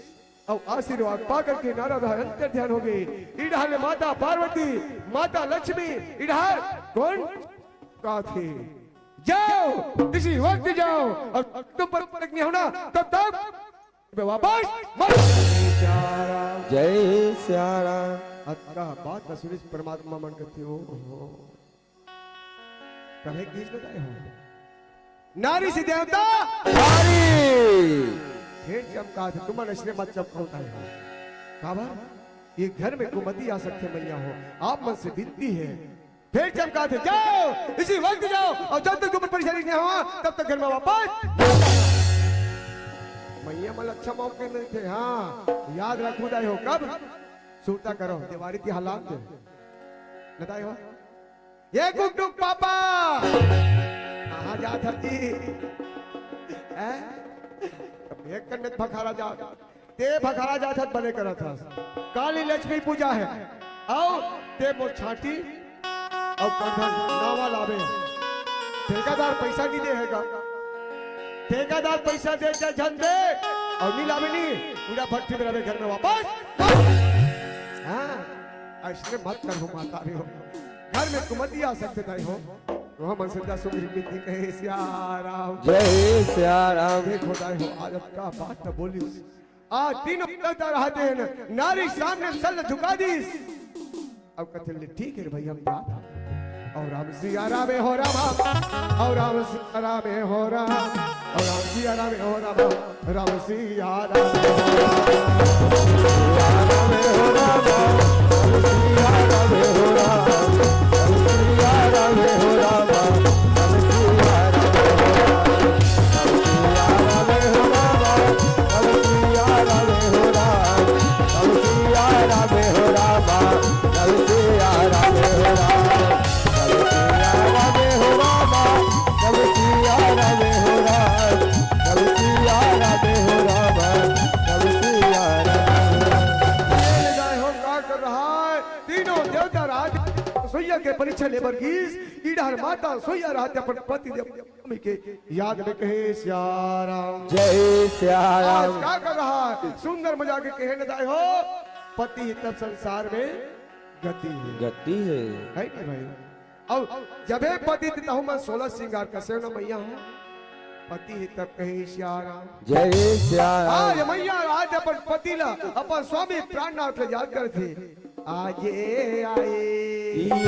अउ आशीर्वाद पा करके नारद ह अंतर ध्यान हो गए। इढ़ाल माता पार्वती, माता लक्ष्मी, इढ़ाल कौन का थे? जाओ, इसी वक्त जाओ, और तुम पर तक नहीं होना, तब तक मैं वापस मत। जय सिया राम। अतका बात न सुनिस परमात्मा मन कथे, "ओ हो।" तभे किस बताए हो? नारी से देवता। नारी। फिर चमका थे, तुमन इसने मत चमकाओ ताई हो। काबर? ये घर में कुमति आ सकथे मैया हो। आप मन से विनती है। फिर चमका थे, जाओ, इसी वक्त जाओ, और जब तक तुमन परेशानी नहीं हुआ, तब तक घर में वापस। मैया मन अच्छा मौके नहीं थे, हाँ, याद रखो दाई हो, कब? सुरता करो, देवारी की हालात दे। न दाई हो? ये गुड्डू पापा, कहाँ जात हस जी? हैं? अब एक कन्ने भखारा जात, ते भखारा जात हस, बने करत हस। काली लक्ष्मी पूजा है, आओ ते मोर छाटी, अउ कंधन नावा लावे। ठेकेदार पैसा नहीं दे है गा। ठेकेदार पैसा दे चाहे झन दे, अउ नहीं लावे नहीं, पूरा भट्टी में रहे घर में वापस। हाँ, ऐसने मत करो माता रे हो। घर में कुमति आ सकथे दाई हो। तो हम संध्या सुग्रीव विनती कहे सिया राम। जय सिया राम। देखो दाई हो, आज अतका बात न बोलिस। आज तीनों देवता रहते हैं न, नारी सामने सर झुका दीस। अब कथे ले, ठीक है रे भाई, हम जात हन। और राम सिया राम हो राम, और राम सिया राम हो राम, और राम सिया राम हो राम, राम सिया राम हो राम। ये ले जाए हो, का कर रहा है? तीनों देवता राज सुइया के परीक्षा ले बर गीस। इधर माता सुइया रहते अपन पति देव स्वामी के याद में कहे सिया राम। जय सिया आज राम। का कर रहा है? सुंदर मजा के कहे न दाई हो, पति ही तब संसार में गति है। गति है। है नहीं भाई? अब जबे पति थे तहु मन सोलह श्रृंगार कसे न मैया हो, पति ही तब कहे सिया राम। जय सिया राम। आज मैया आज अपन पति ला, अपन स्वामी प्राणनाथ ला याद करथे। आजे आए। आही,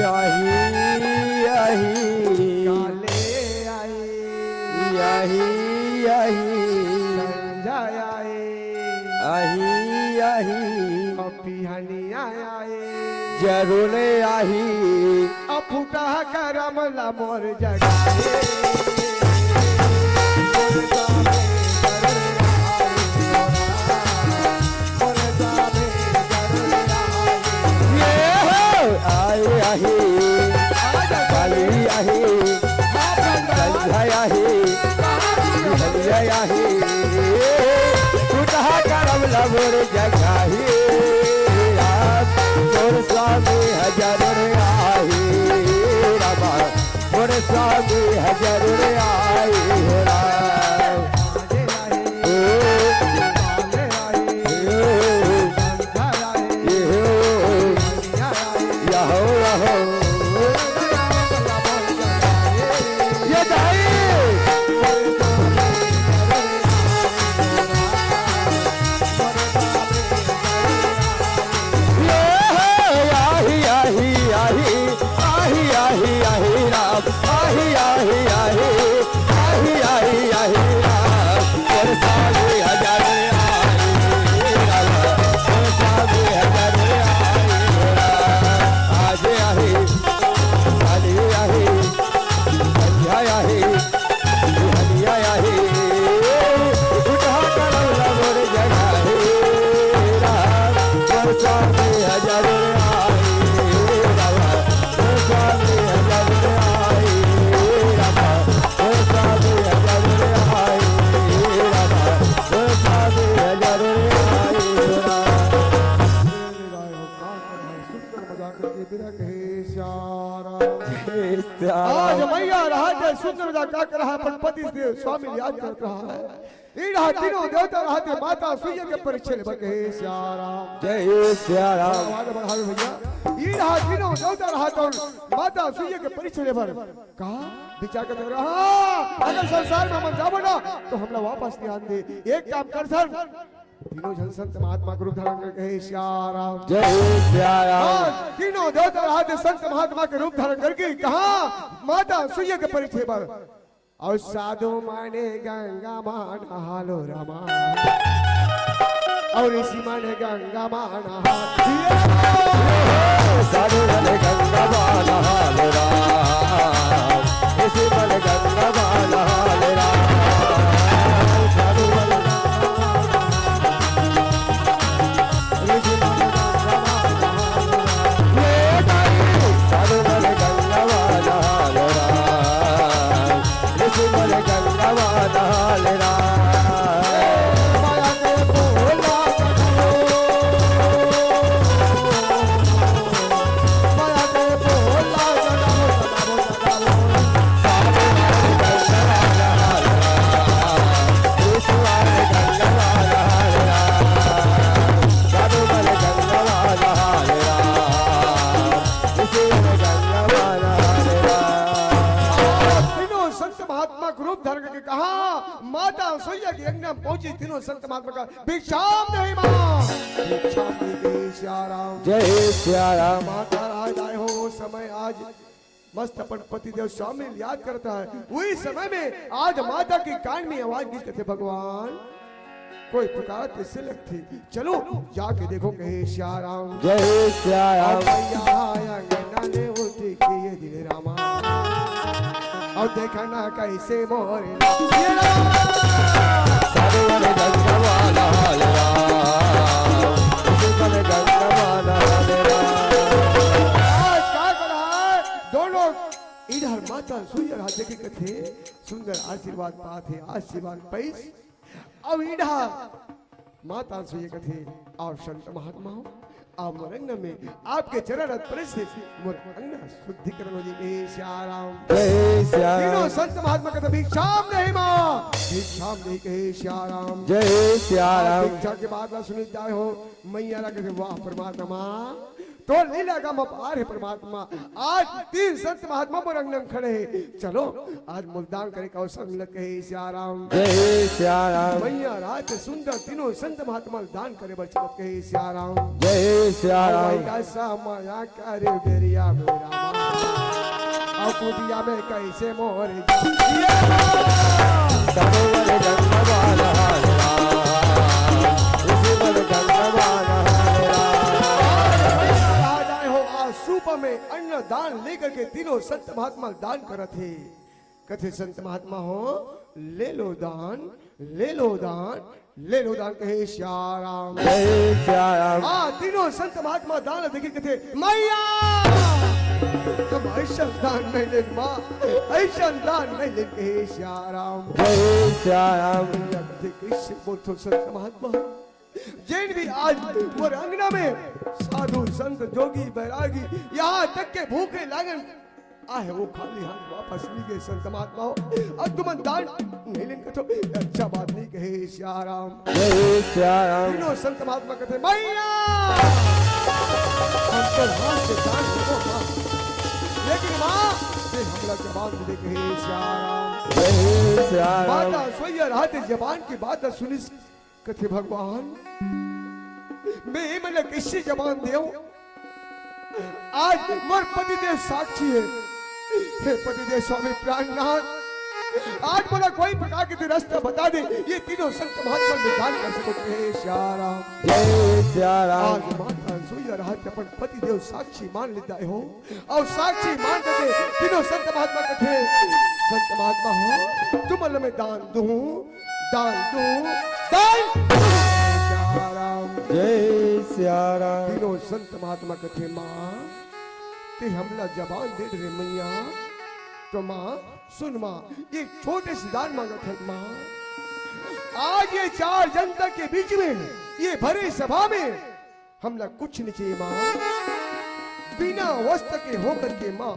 आही। काले आए। आही, आही। संझा आए। आही, आही। अउ बिहनिया आए। जरूर आही। अउ फूटा करम ला मोर जगाए। ये हो, आए आही, काली आही, संझा आही, बिहनिया आही, फूटा करम ला मोर जगाही, राम, मोर स्वामी ह जरूर आही, रामा, मोर स्वामी ह जरूर आही, हो राम। ओ, ओ, आज मैया रहत हे सुंदर दा का कर रहा है, अपन पति देव स्वामी याद करत रहा है। इड़ा तीनों देवता रहत हे माता सुइया के परीक्षा ले बके हे सिया राम। जय सिया राम। आवाज बढ़ावे भैया। इड़ा तीनों देवता रहत हे माता सुइया के परीक्षा ले बर। कहा विचार करत रहा, अगर संसार में हमन जाबो ना तो हमला वापस नहीं आन दे। एक काम कर सन, तीनों झन संत महात्मा के रूप धारण करके हे सिया राम। जय सिया राम। हाँ, तीनों देवता रहत हे संत महात्मा के रूप धारण करके कहा माता सुइया के परीक्षा बर। अउ साधु माने गंगा मा नहालो रामा, अउ ऋषि माने गंगा मा नहालो। साधु माने गंगा मा नहालो राम, ऋषि माने गंगा मा नहालो राम, साधु माने तीनों संत महात्मा के रूप धारण करके कहा, माता सुइया के अंगना में पहुंची, तीनों संत महात्मा का भिक्षाम देहि मां। भिक्षाम देहि कहे सिया राम। जय सिया राम। माता राज आए हो, वो समय आज मस्त अपन पति देव स्वामी याद करत हे। वही समय में आज माता के कान में आवाज गीत कथे, भगवान कोई पुकार कैसे लगथे, चलो जाके देखो कहे सिया राम। जय सिया राम। अब मैया अंगना ले उठी के ये दिल रामा। अउ देखा ना कैसे मोरे ये राम। साधु मन गंगा वाला हाल राम, उसी मन गंगा वाला हाल राम। आज का करा है? दोनों इधर माता सुइया राजे के कथे सुंदर आशीर्वाद पाथे, आशीर्वाद पैस। अउ इधर माता सुइया कथे, अउ संत महात्मा हो, अउ मोर अंगना में आपके चरण रत परे से मोर अंगना शुद्धिकरण हो जाए। ए सिया राम। जय सिया राम। तीनों संत महात्मा कथे, भिक्षाम देहि मां, भिक्षाम देहि कहे सिया राम। जय सिया राम। भिक्षा के बात ला सुनी जाए हो, मैया ला कथे, वाह परमात्मा, तोर लीला का अपार हे परमात्मा। आज तीन संत महात्मा मोर अंगना में खड़े हे। चलो, आज मोला दान करे का अवसर मिलत कहे सिया राम। जय सिया राम। मैया रात सुंदर तीनों संत महात्मा दान करे बर चलत कहे सिया राम। जय सिया राम। माया करे बेरिया मेरा माँ। अब कुटिया में कैसे मोर सरोवर गंगा वाला हाल राम, उसी पर गंगा वाला हाल राम। आज आए हो, आज सूप में अन्न दान लेकर के तीनों संत महात्मा दान करत हे। कथे संत महात्मा हो, ले लो दान, ले लो दान, ले लो दान कहे सिया राम। जय सिया राम। हाँ, तीनों संत महात्मा दान देखे कथे, मैया, हम ऐसा दान नहीं लेन माँ, ऐसा दान नहीं लेन कहे सिया राम। जय सिया राम। मैया कथे, कैसे बोलथो संत महात्मा? जेन भी आज मोर अंगना में साधु संत जोगी बैरागी, यहाँ तक के भूखे लागन आहे, वो खाली हाथ वापस नहीं गए संत महात्मा हो। अब तुमन दान नहीं लेन कथो, अच्छा बात नहीं कहे सिया राम। जय सिया राम। तीनों संत महात्मा कथे, मैया, हम तो हाथ से दान करो माँ, लेकिन माँ, ये हमला जबान दे कहे सिया राम। जय सिया राम। माता सोइया रहत जबान की बात सुनिस कथे भगवान, मैं ये मन ला कैसे जबान देव? आज मोर पतिदेव साक्षी हे। हे पतिदेव स्वामी प्राणनाथ, आज मोला कोई प्रकार के तैं रास्ता बता दे, ये तीनों संत महात्मा में दान कर सकत हे। सिया राम। जय सिया राम। आज माता सोइया रहत अपन पतिदेव साक्षी मान लेता हो। अउ साक्षी मान के तीनों संत महात्मा कथे, संत महात्मा हो, तुमन ला मैं दान दूं, दान दूं, दान दूं। सिया राम। जय सिया राम। तीनों संत महात्मा कथे, माँ, तैं हमला जबान दे रे मैया, तो माँ, सुन माँ, एक छोटे से दान मांगत हन माँ। आज ये चार जनता के बीच में, ये भरे सभा में, हमला कुछ नहीं चाहिए माँ। बिना वस्त्र के होकर के माँ,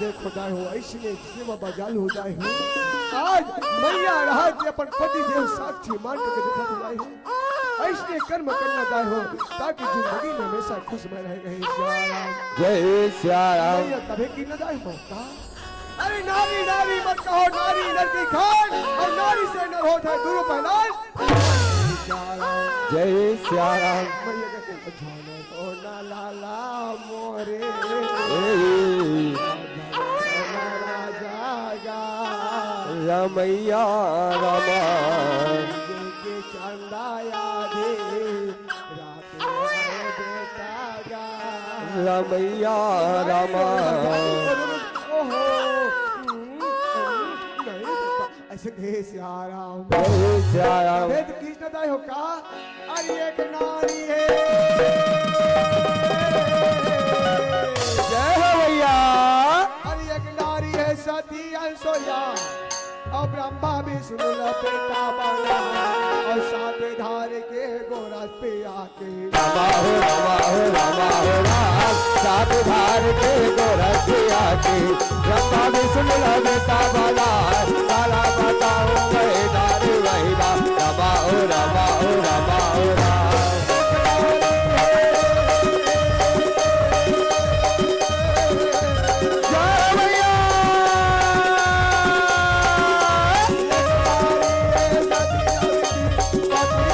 देखो दाई हो, अइसने सेवा बजाल हो दाई हो। आज मैया राहत के अपन पति देव साक्षी मान के देखत हो दाई हो। अइसने कर्म करना दाई हो, ताकि जिंदगी में हमेशा खुश में रहे। जय सिया राम। जय सिया राम। मैया तभे की न दाई हो का? अरे नारी नारी मत कहो, नारी नर की खान, और नारी से नर होत है दुरु पहलवान। जय सिया राम। मैया कहते हैं, "जानो तो ना लाला मोरे, ए। राजा गा। रमैया रमा। के चंदा आधी रात में बेटा गा।" रमैया रमा। ओहो। नहीं बेटा, अइसे कहे सिया राम। जय सिया राम। अबे तो कृष्ण दाई हो का? अरे एक नारी है। जय हो भैया। अरे एक नारी है सती अनसोया, और ब्रह्मा विष्णु ला बेटा बना, और सात धार के गोरस पिया के। रामा हो, रामा हो, रामा हो, राम। सात धार के गोरखिया के, ब्रह्मा विष्णु ला बेटा बना। काला बताऊं मैं नारी महिमा। रामा हो, रामा हो, रामा हो, राम। जय भैया।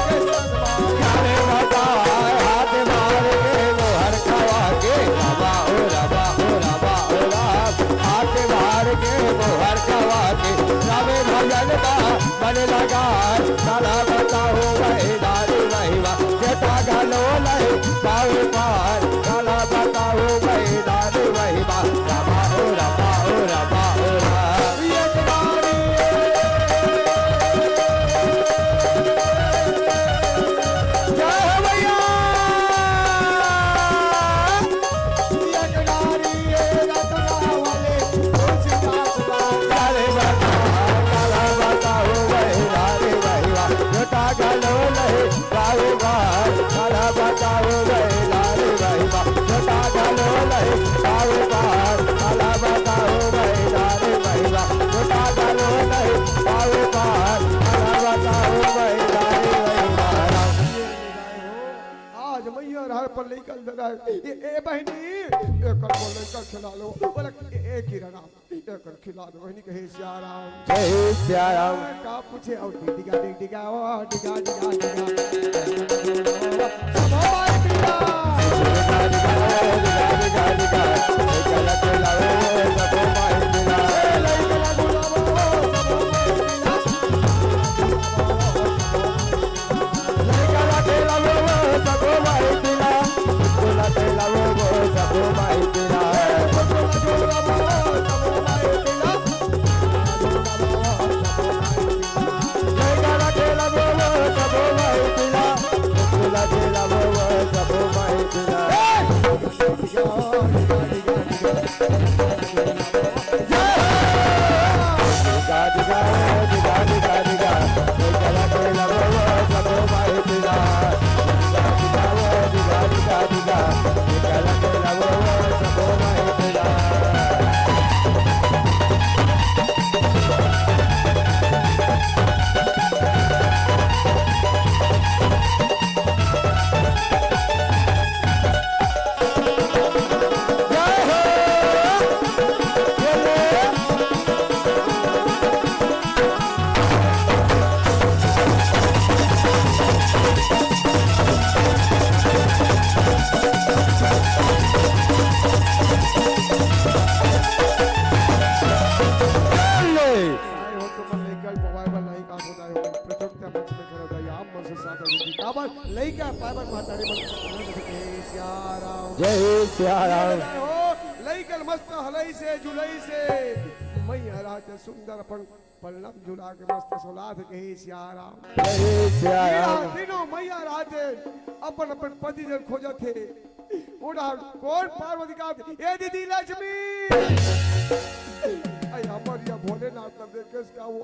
अरे भगवान, हाथ मार के मोहर खवा के, रामा ओ रामा ओ रामा ओ राम। हाथ मार के मोहर खवा के, रामे भजन बा, मन लगा बार, काला बताओ मैना रे महिमा, छोटा घलो नहीं पावे पार। काला बताओ मैना रे महिमा, छोटा घलो नहीं पावे पार। काला बताओ मैना रे महिमा। आज मैया राह पर लइका लगा है। ए, ए बहिनी, एकर को लइका खिला लो। बोला, ए, ए किरण, एकर खिला दो बहिनी, कहे सिया राम। जय सिया राम। का पूछे, अउ डिगा, डिगा, ओ, डिगा, डिगा, डिगा। सबो माई पिला। आए हो तुमन लइका ल पवाए बर नहीं का होता है, प्रचोद त्या मंच में खड़ा होता है, आप मन से साथ होता है। काबर लइका पाए बर महतारी मन के सिया राम। जय सिया राम। हो, लइका ल मस्त हलई से, जुलई से, मैया रात सुंदर अपन पलंग झुला के मस्त सोलात कहे सिया राम। जय सिया राम। तीनों मैया रात अपन अपन पति जन खोजत हे। ओड़ा कोन पार्वती का, ए दीदी लक्ष्मी। अई हमर या भोलेनाथ तब देखेस का वो।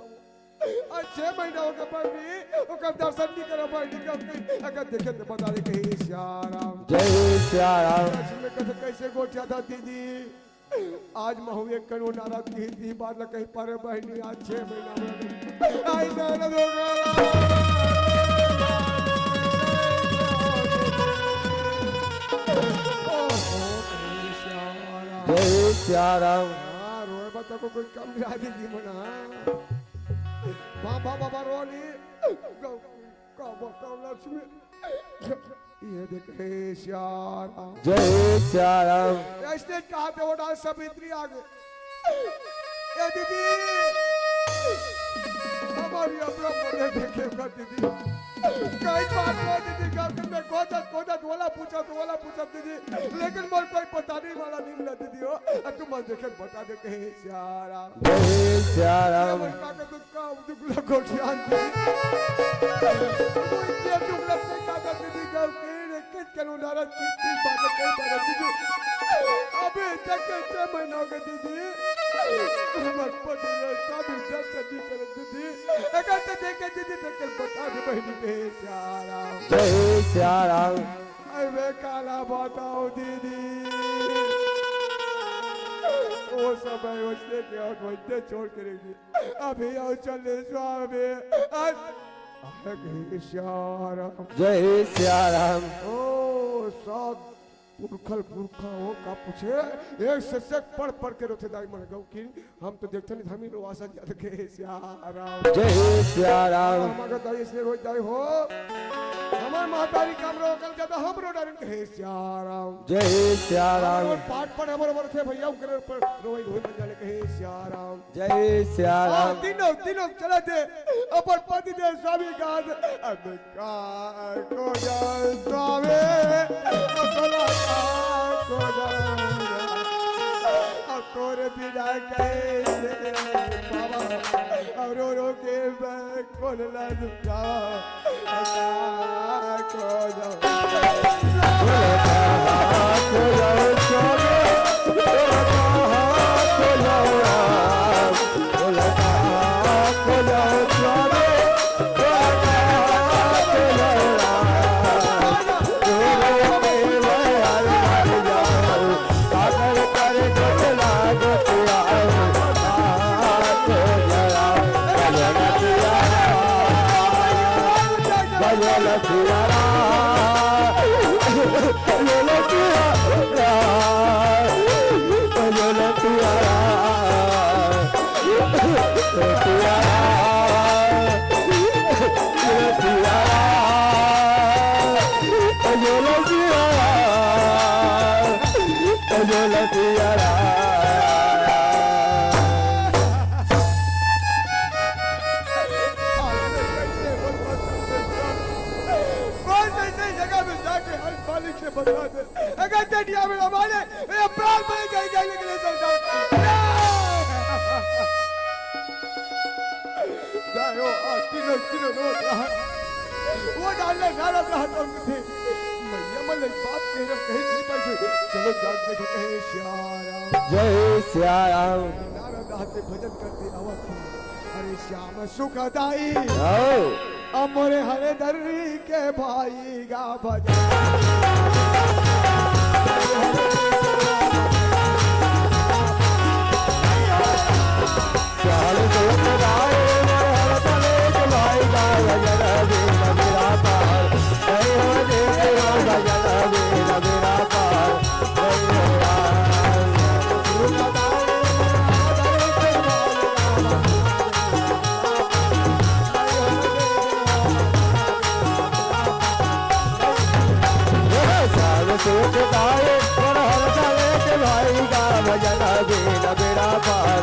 आज छह महीना होगे बहिनी, ओकर दर्शन नहीं करा बहिनी, कब अगर देखे तो बता दे कहे सिया राम। जय सिया राम। लक्ष्मी कथे, कैसे गोठियाथस दीदी? आज महू एक कनो नारद की ही बात न कही पारे बहिनी, आज छह महीना में आई नारद हो गया। जय सिया राम। हाँ, रोए बता को कोई कम नहीं आती जी मना। बाबा, बाबा रो ली। गौ, गौ, गौ लक्ष्मी। ये देख, हे सिया राम। जय सिया राम। ऐसने कहा थे वो डांस सावित्री आ गए। ए दीदी, हमारी अपना मने देखे का दीदी। कई बात नहीं दीदी, घर में खोजत, खोजत, वाला पूछा तो वाला पूछा दीदी, लेकिन मोर कोई पता नहीं वाला नहीं मिला दीदी हो। अब तुम देखे बता दे कहे सिया राम। जय सिया राम। ये बता के तू काम दुख लगो ज्ञान दीदी। तू ये दुख लगते का दीदी, घर के कित करो नारद की, की बात कही बात दीदी। अबे तक के छह महीना हो गए दीदी। हमर पति ने शादी जब से नहीं करे दीदी। अगर तो देखे दीदी तो कल बता दे बहिनी के सिया राम। जय सिया राम। अबे काला बताओ दीदी। वो समय उसने क्या वैसे छोड़ के रख दी। अभी आओ चले स्वामी। आज हे सिया राम। जय सिया राम। ओ सात पुरखल पुरखा हो का पूछे, एक से एक पढ़ पढ़ के रोथे दाई मन गौ की, हम तो देखते नहीं, हम ही रोवासा जात के सिया राम। जय सिया राम। हम अगर दाई इसने रोज दाई हो, हमारे महतारी काम रो कल जाता हम रो डारेन के सिया राम। जय सिया राम। और पाठ पढ़ हमारे बरथे भैया उनके पर रोई रोई बन जाने के सिया राम। जय सिया राम। तीनों, तीनों चला दे। अपन पति दे स्वामी का अब का को जान स्वामी, अब का को जान। अब तोरे बिना कैसे बाबा, अब रो रो के मैं कौन लाज का। कौन ऐसी जगह में जाके हर मालिक से बता दे, अगर डंडिया में न मारे, मेरा प्राण बलि जाए, जाए, लेकिन नहीं समझा। जाओ, आज तीनों, तीनों लोग रहा। वो डालने नारद रहा तो उनके थे। मैया मन एक बात कह रहे, कहीं नहीं पाई। चलो जाग देखो, कहे श्याम राम। जय सिया राम। नारद रहा ते भजन करते आवा थी। हरे श्याम सुखदाई। आओ। अमर हर दर्री के भाई गा भजन। सोच गाए, पर हर साले के भाई का भजन बिन बेड़ा पार।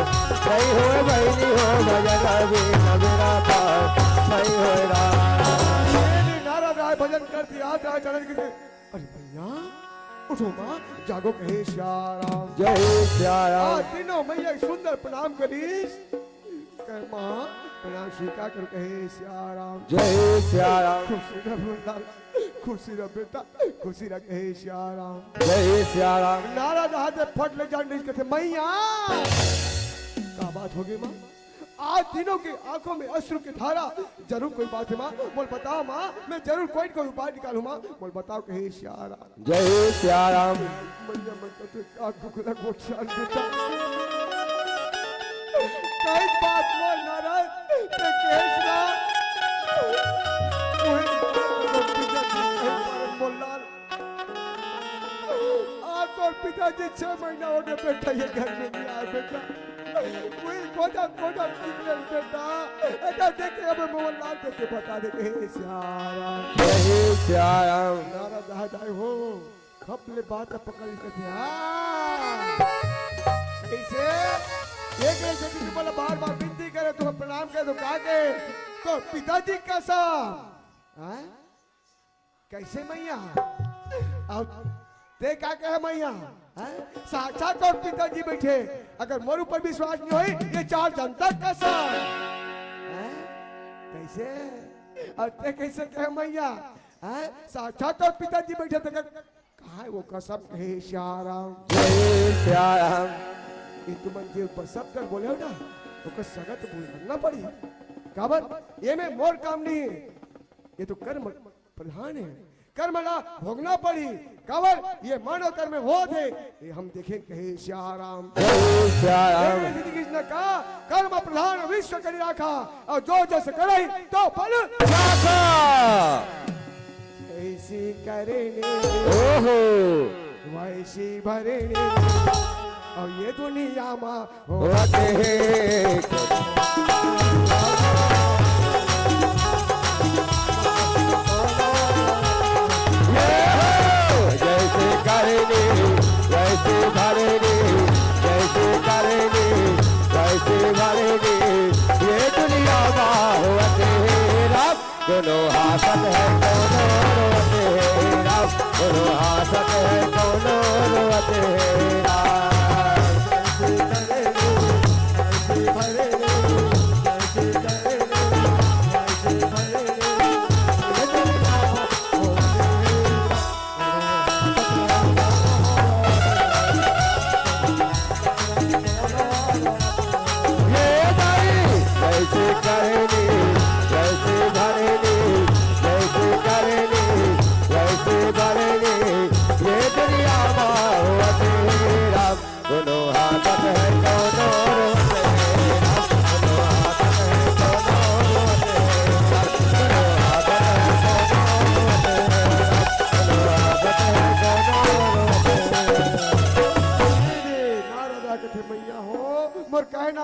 नहीं होए बहिनी हो भजन बिन बेड़ा पार, नहीं होए राम। नारद राय भजन कर दिया, राय चरण की। अरे भैया, उठो माँ, जागो कहे श्याम राम। जय श्याम राम। आज तीनों मैया सुंदर प्रणाम करीस। कहे, "माँ, प्रणाम स्वीकार करो," कहे, "सिया राम।" जय सिया राम। खुशी रह बेटा, खुशी रह बेटा, खुशी रह, कहे, "सिया राम।" जय सिया राम। नारद हाथ में फट ले जान रही, कहते, "मैया, का बात होगी माँ? आज तीनों की आंखों में अश्रु की धारा, जरूर कोई बात है माँ, बोल बताओ माँ, मैं जरूर कोई न कोई उपाय निकालूं माँ, बोल बताओ," कहे, "सिया राम।" जय सिया राम। मैया मन कथे, "का दुख ला गोठियान बेटा?" कई बात मोर नारद, ते केस ना। ओहे मोर लाल। आ तोर पिताजी छह महीना हो गए बेटा, ये घर में नहीं आए बेटा। वही कोटा, कोटा निकले बेटा। ऐसा देखे अब मोहन लाल देखे बता दे, "हे सिया राम।" जय सिया राम। नारद आ जाए हो। खप ले बात पकड़ के थे। हाँ। कैसे? ये कैसे कि तुम्हारा बार-बार विनती करे, तुम्हें प्रणाम करे तो का कहे? तो पिताजी कसम। हाँ? कैसे मैया? अब ते का कहे मैया? हाँ? साक्षात तोर पिताजी बैठे। अगर मोर ऊपर विश्वास नहीं होई, ये चार जनता कसम। हाँ? कैसे? अब ते कैसे कहे मैया? हाँ? साक्षात तोर पिताजी बैठे, तो कहाँ है वो कसम? हे सिया राम। जय सिया राम। ये तुमन जे शब्द कर बोले हो ना, ओकर संगत बोलना पड़ी। काबर? ये में मोर काम नहीं है, ये तो कर्म प्रधान है, कर्म ला भोगना पड़ी। काबर? ये मानव कर्म होत हे, ये हम देखें, कहे सिया राम। जय सिया राम। श्री कृष्ण का कर्म प्रधान विश्व करी राखा, और जो जस करे तो फल राखा। ऐसी करनी, ओहो। वैसी भरनी, और ये दुनिया में होत हे। ये हो, जैसे करनी, वैसे भरनी, जैसे करनी, वैसे भरनी, ये दुनिया में होत हे राम। कोनो हासत है, कोनो रोवत हे राम, कोनो हासत है, कोनो रोवत हे राम। ये दाई, कैसे करनी, कैसे भरनी, कैसे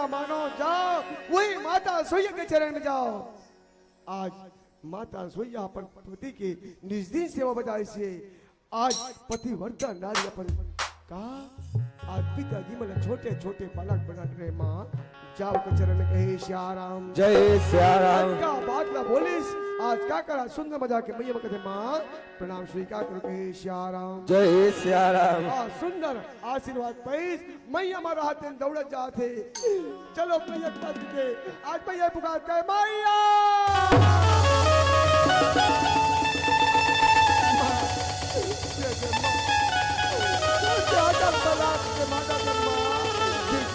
मानो जाओ, वही माता सोइया के चरण में जाओ। आज माता सोइया अपन पति के निज दिन सेवा बजाए से आज पतिव्रता नारी अपन का आज पिताजी मन छोटे छोटे बालक बना रहे माँ जाओ के चरण में कहे सिया राम। जय सिया राम। का बात ला बोलिस, आज का करा सुंदर मजा के मैया कथे माँ प्रणाम स्वीकार करो कहे सिया राम। जय सिया राम। आ, सुंदर आशीर्वाद पाइस मैया मारा हाथ दौड़त जात हे। चलो मैया के पास दे। आज मैया पुकार कर मैया।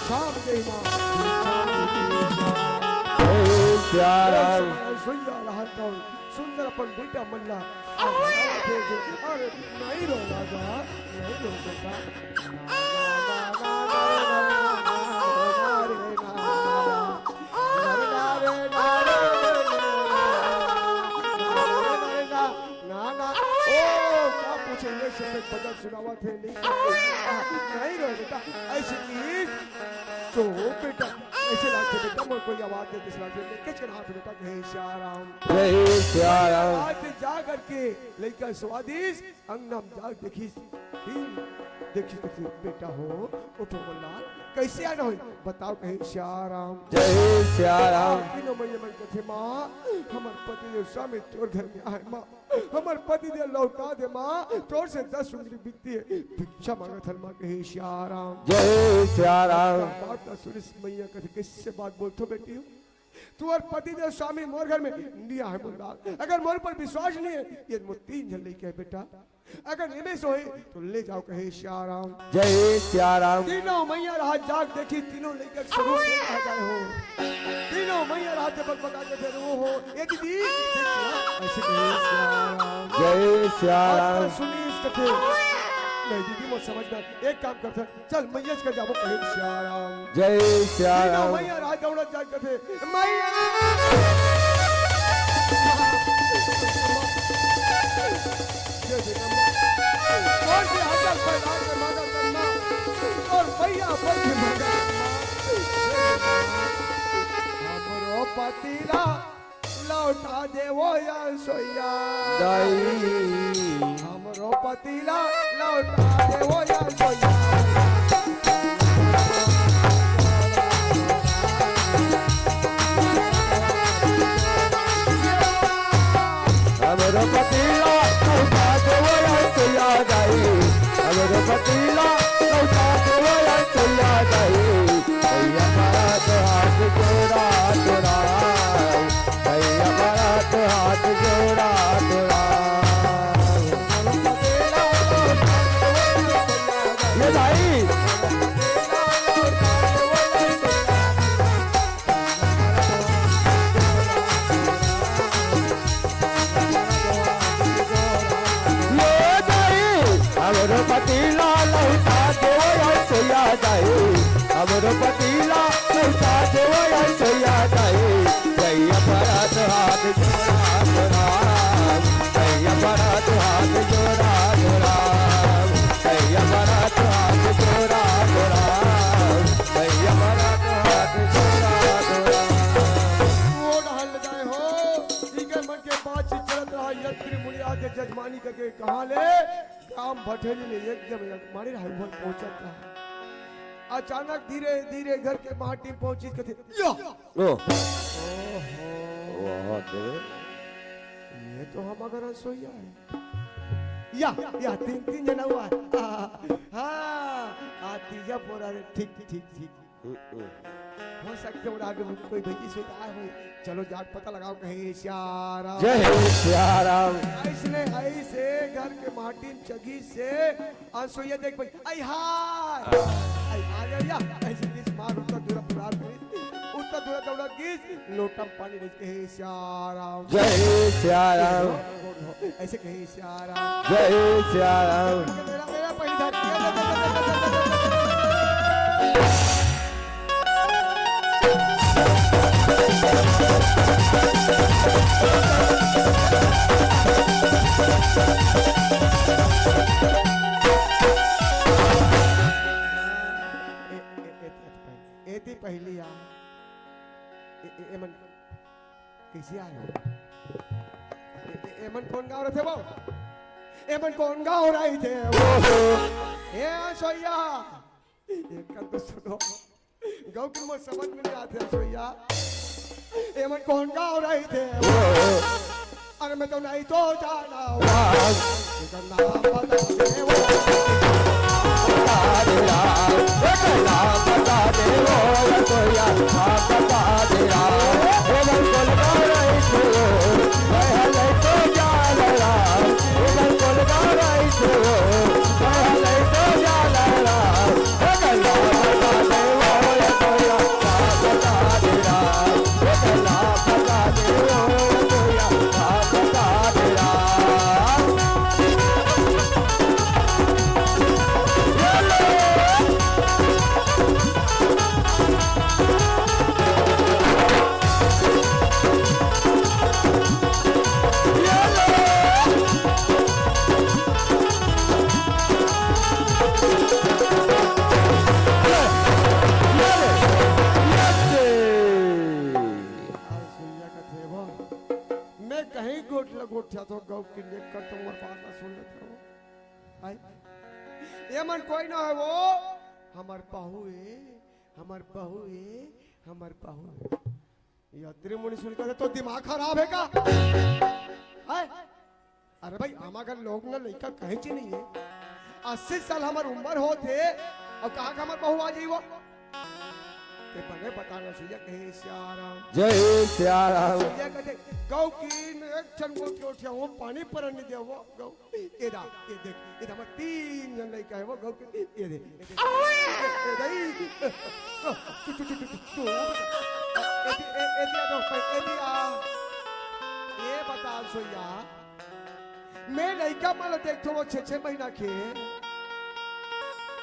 शाम दे माँ। हे सिया राम। सुइया रहत कौन सुंदर अपन बेटा मन ला। अरे नहीं रो राजा, नहीं रो बेटा। ना, ना, ओ, का पूछे, ये सब भजन सुनावत हे, नहीं, नहीं रो बेटा, ऐसे की, तो बेटा, ऐसे लागथे बेटा, मोर कोई आवाज दे, किस लागथे, किस कर हाथ बेटा, जय सिया राम। जय सिया राम। आज जा करके लइका स्वादिष्ट अंगना म जा देखिस, फिर देखिस कथे, "बेटा हो, उठो मोर लाल, कैसे आना होई? बताओ," कहे, "सिया राम।" जय सिया राम। तीनों मैया मन कथे, "माँ, हमर पति देव स्वामी तोर घर में आए, माँ, हमर पति देव लौटा दे, माँ, तोर से दस उंगली बिनती हे, भिक्षा मांगत हन माँ," कहे, "सिया राम।" जय सिया राम। बात ला सुनिस मैया कथे, "कैसे बात बोलथो बेटी हो?" तुहर पति देव स्वामी मोर घर में नइ आहे मोर लाल। अगर मोर ऊपर विश्वास नइ हे, ये मोर तीन झन लइका हे बेटा, अगर एमे से होही तो ले जाव कहे सिया राम। जय सिया राम। तीनों मैया राहत जाग देखिस, तीनों लइका के स्वरूप नइ रह जाए हो। तीनों मैया राहत बकबका के फेर वो हो, ए दीदी, देख ना, ऐसे कहे सिया राम। जय सिया राम। सुनिस कथे, नहीं दीदी, मोर समझ में, एक काम करथन, चल, मैया के जाबो कहे सिया राम। जय सिया राम। मैया राज दौड़त जात कथे, मैया। जय जय राम। कौन सी हालत फैला के मांगा करना? और मैया पर भी मांगा करना। हमरो पति ला लौटा देवो या सोइया दाई। हमरो पति ला लौटा देवो या सोइया। हमरो पति ला लौटा देवो या सोइया दाई। हमरो पति ला लौटा देवो या सोइया दाई। भैया परत हाथ जोड़ा तोरा, भैया परत हाथ जोड़ा तोरा। ये भाई। ये दाई, हमरो पति ला लौटा देवो या सोइया दाई, हमरो पति ला लौटा देवो या सोइया दाई। भैया परत हाथ जोड़ा तोरा, भैया परत हाथ जोड़ा तोरा, भैया परत हाथ जोड़ा तोरा, भैया परत हाथ जोड़ा तोरा। वो डहल जाए हो, इके मन के बातचीत चलत रहा, यंत्री मुनि आके जजमानी करके कहाँ ले? गांव भठेली ले एकदम एक मारे रहा, ऊपर पहुंचत रहा। अचानक धीरे धीरे घर के माटी पहुंची कथे, या! ओ। ओहो। वाह दे। ये तो हम अगर सोइया है। या, या, तीन, तीन जना हुआ है। हाँ, हाँ, आ, तीजा पोरा रे, ठीक, ठीक, ठीक। हम्म, हम्म। हो सकथे ओला आगे कोई भेजी सुधार हो। चलो जाके पता लगाव कहे सिया राम। जय हो सिया राम। अइसने अइसे घर के माटी म चघिस हे, अउ सोइया देख भाई, अइ हाय, अइ हाय, अइ या, अइसे किस मार उत्तर दूरा पुरार करिस, उत्तर दूरा दौड़त गिस, लोटा म पानी रख के हे सिया राम। जय हो सिया राम। अइसे कहे सिया राम। जय हो सिया राम। मेरा, मेरा पहिली धरती। एती पहली आ। एमन कइसे आय हो? ए, ए, एमन कोन गाँव रहिथे वो? एमन कोन गाँव रहिथे वो? ए सोइया, एकर तो सुनो, गौकिन मोर समझ में नइ आथे सोइया। एमन कोन गाँव रहिथे वो? अरे मैं तो नइ तो जानँव। एकर नाम बता दे वो। बता दे यार, एकर नाम बता दे वो, रसोइया, नाम बता दे यार। एमन कोन गाँव रहिथे वो, मैं ह नइ तो जानँव यार। एमन कोन गाँव रहिथे वो, मैं ह नइ तो जानँव यार। अरे सुइया कथे वो, मैं कहीं गोठ ल गोठियाथों, गौकिन एकर तो मोर बात ला सुन लेथे वो। आय, एमन कोई नोहे वो, हमर बहू ए, हमर बहू ए, हमर बहू ए। यात्री मुनि सुन के, तो दिमाग खराब हे का? आय, अरे भाई, आमा घर लोग ना लइका कहीं च नइ हे। अस्सी साल हमर उमर होत हे, अउ कहाँ का हमर बहू आ जाही वो? ते बने बता ना सुइया, कहे सियाराम। जय सियाराम। सुइया कथे, गौकिन एक झन गोठ गोठियाहूँ, पानी परन नइ देवो, गौ। ए दा, ए देख, ए दा, हमर तीन झन लइका हे वो, गौकिन, ए दे, ए दे, ए दे, ए, ए, ए, ए, तू, तू, तू, तू, तू, ए दे, ए दे, ए दे, ए दे, आ। ए बता सोइया, मैं लइका मन ल देखथों वो छे छे महीना के।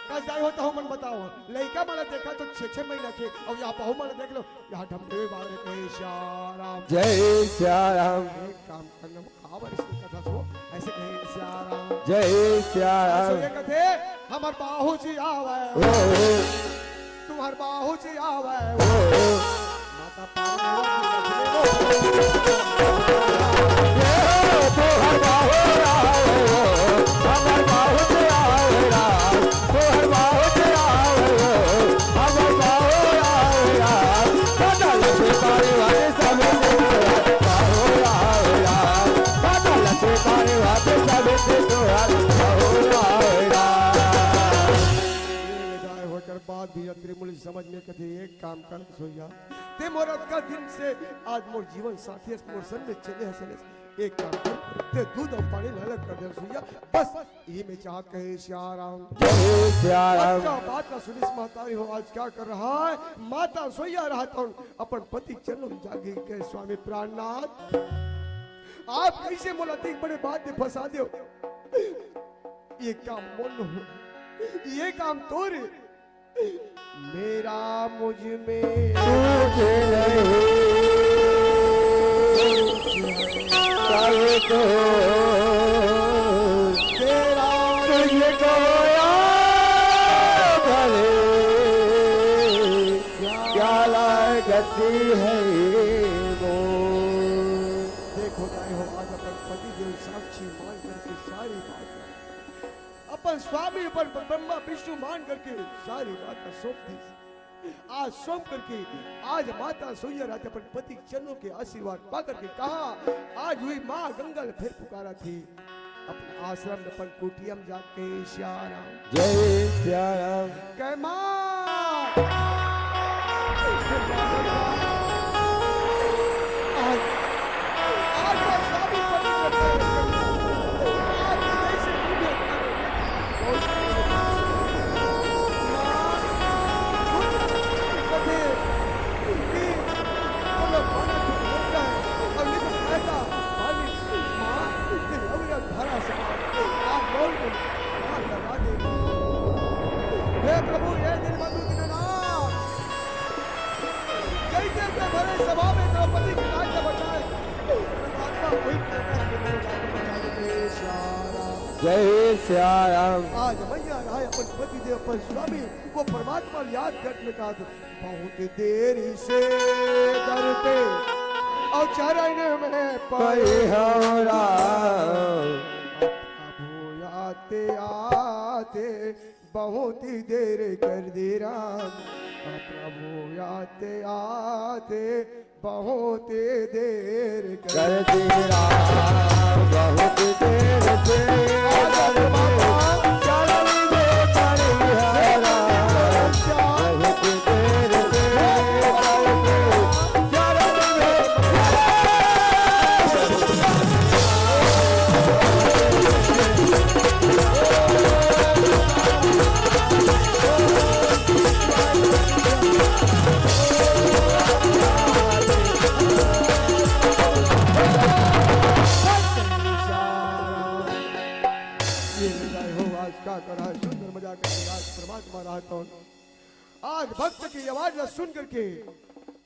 कस दाई हो तहूँ मन बताओ। लइका मन ल देखा तो छे छे महीना के। अउ यहाँ बहू मन ल देख लो। यहाँ ढमढे बारे कहे सियाराम। जय सियाराम। एक काम करना, वो काबर अइसे कथा सो, अइसे कहे सियाराम। जय सियाराम। अइसे ये कथे, हमर बाहू जी आवय। ओ। तुम्हर बाहू जी आवय। ओ। माता पार्वती लक्ष्मी वो। ये तोहर बाहु आए हो, हमर बाहु आए राम, तोहर बाहु आए हो, हमर बाहु आए राम, बदल से परिवार सब बाहु आए राम, बदल से परिवार सब तोहर बाहु आए राम। ये विदाई होकर बाद भी अत्रि मुनि समझ में कथे एक काम कर सोइया। ते मोर अतका दिन से आज मोर जीवन साथी अस, मोर संग में चले हस, चले हस। एक काम कर, ते दूध अउ पानी ला अलग कर दे सोइया। बस इही मैं चाहत कहे सियाराम। जय सियाराम। अतका बात ला सुनिस महतारी हो, आज क्या कर रहा है? माता सोइया रहत हन, अपन पति चरणों में जाके कहे, स्वामी प्राणनाथ, आप कइसे मोला अतेक बड़े बात में फंसा देव? ये काम मोर नोहे, ये काम तोर ए। मेरा मुझ में तुझ नहीं, सब तो तेरा, तुझको याद भले, क्या लागती है वो। देखो दाई हो, आज अपन पति देव साक्षी मान करके सारी बात, अपन स्वामी, अपन ब्रह्मा विष्णु मान करके सारी बात ला सौंप दीस। आज सौंप करके आज माता सोइया रहत हे, अपन पति चरणों के आशीर्वाद पा करके कहा, आज हुई माँ गंगा ल फेर पुकारत हे। अपन आश्रम में, अपन कुटिया में जाके सियाराम। जय सियाराम। कहे माँ, आज, आज तो शादी पड़ी है। आज तो जैसे मुझे माँ, मुझे पता है कि वो लोग पानी से डरता है और ये तो कहता, पानी, माँ, तेरे अवयव धारा से आप लोग को मार लगा दे। हे प्रभु, हे निर्मल दीनानाथ, जय जय सिया राम। आज मैया राय अपन पति देव, अपन स्वामी, वो परमात्मा याद करने का बहुत देर से दर पे और चरण में पए हो राम। प्रभु आते आते बहुत ही देर कर दी राम, प्रभु आते आते बहुत देर कर कर दी राम, बहुत देर से दर पे चरण में पड़ी है राम। बहुत देर से दर पे चरण में ये बताए हो आज का करा है, सुंदर मजा करके आज परमात्मा रहा कौन। आज भक्त की आवाज ला सुन करके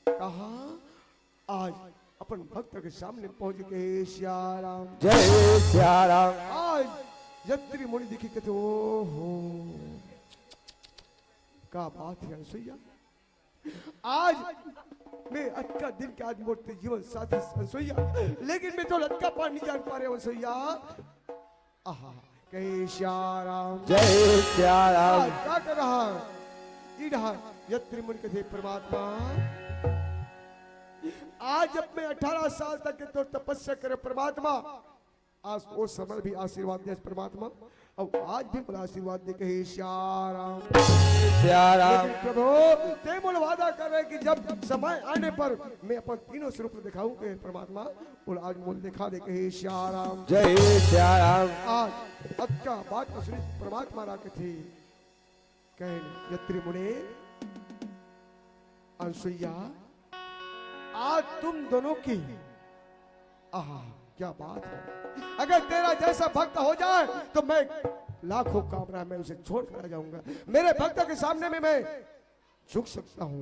कहा, आज अपन भक्त के सामने पहुंच गए सिया राम। जय सिया राम। आज यत्री मुनि देखी कहते, "ओहो, का बात है अनसुईया, आज मैं अतका दिन के आज मोर ते जीवन साथी अनसुईया, लेकिन मैं तो अतका पार नहीं जान पा रहे अनसुईया।" आहा, कहे सिया राम। जय सिया राम। आज का कर रहा? इधर यत्री मुनि कथे, "परमात्मा, आज जब मैं अठारह साल तक के तो तपस्या करे परमात्मा, आज वो समय भी आशीर्वाद दे परमात्मा, और आज भी मोला आशीर्वाद दे।" कहे सिया राम। सिया राम। लेकिन प्रभु, ते मोला वादा कर रहे कि जब समय आने पर मैं अपन तीनों स्वरूप दिखाऊं, कहे परमात्मा, और आज मोला दिखा दे। कहे सिया राम। जय सिया राम। आज अतका बात सुनी परमात्मा रा कथे, कहे यत्री मुनि, अनसुईया, आज तुम दोनों की, आहा, क्या बात है। अगर तेरा जैसा भक्त हो जाए तो मैं लाखों कामना में उसे छोड़ कर आ जाऊंगा। मेरे भक्त के सामने में मैं झुक सकता हूँ,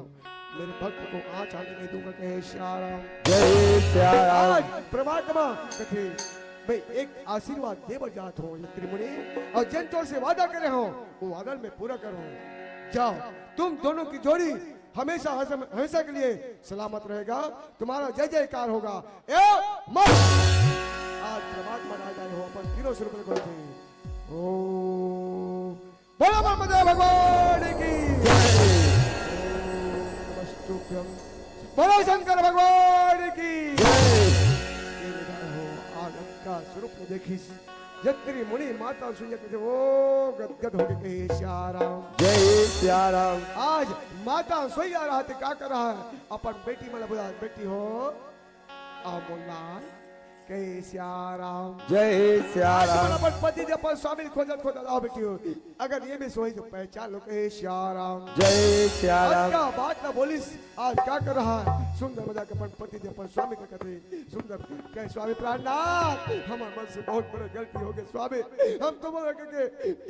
मेरे भक्त को आँच आने नहीं दूंगा। कहे सिया राम। जय सिया राम। आज परमात्मा कथे, मैं एक आशीर्वाद दे बर जात हूँ यत्री मुनि, और जिन तोर से वादा करे हो वो वादा मैं पूरा करूँ। जाओ, तुम दोनों की जोड़ी हमेशा हस-, हमेशा के लिए सलामत रहेगा, तुम्हारा जय जयकार होगा। ए मत आज परमात्मा राजा हो अपन तीनों स्वरूप को थे। ओ बोलो ब्रह्मदेव भगवान की जय। नमस्तुभ्यं। बोलो शंकर भगवान की जय। ये विधान हो, आज अतका स्वरूप में देखिस यत्री मुनि माता अनसुईया के वो गदगद होके कहे सिया राम। जय सिया राम। आज माता अनसुईया रहते का कर रहा है, अपन बेटी मन ला बुला, बेटी हो, आओ मोर लाल। कहे सिया राम। जय सिया आज राम। अपन पति देव अपन स्वामी खोजत खोजत आओ बेटी हो। अगर ये भी सोई तो पहचान लो। कहे सिया राम। जय सिया राम। अतका बात ना बोलिस, आज का कर रहा है? सुंदर मजा के अपन पति देव अपन स्वामी का कथे। सुंदर कहे, स्वामी प्राणनाथ, हमारे मन से बहुत बड़ी गलती हो गई स्वामी, हम तुम्हारे के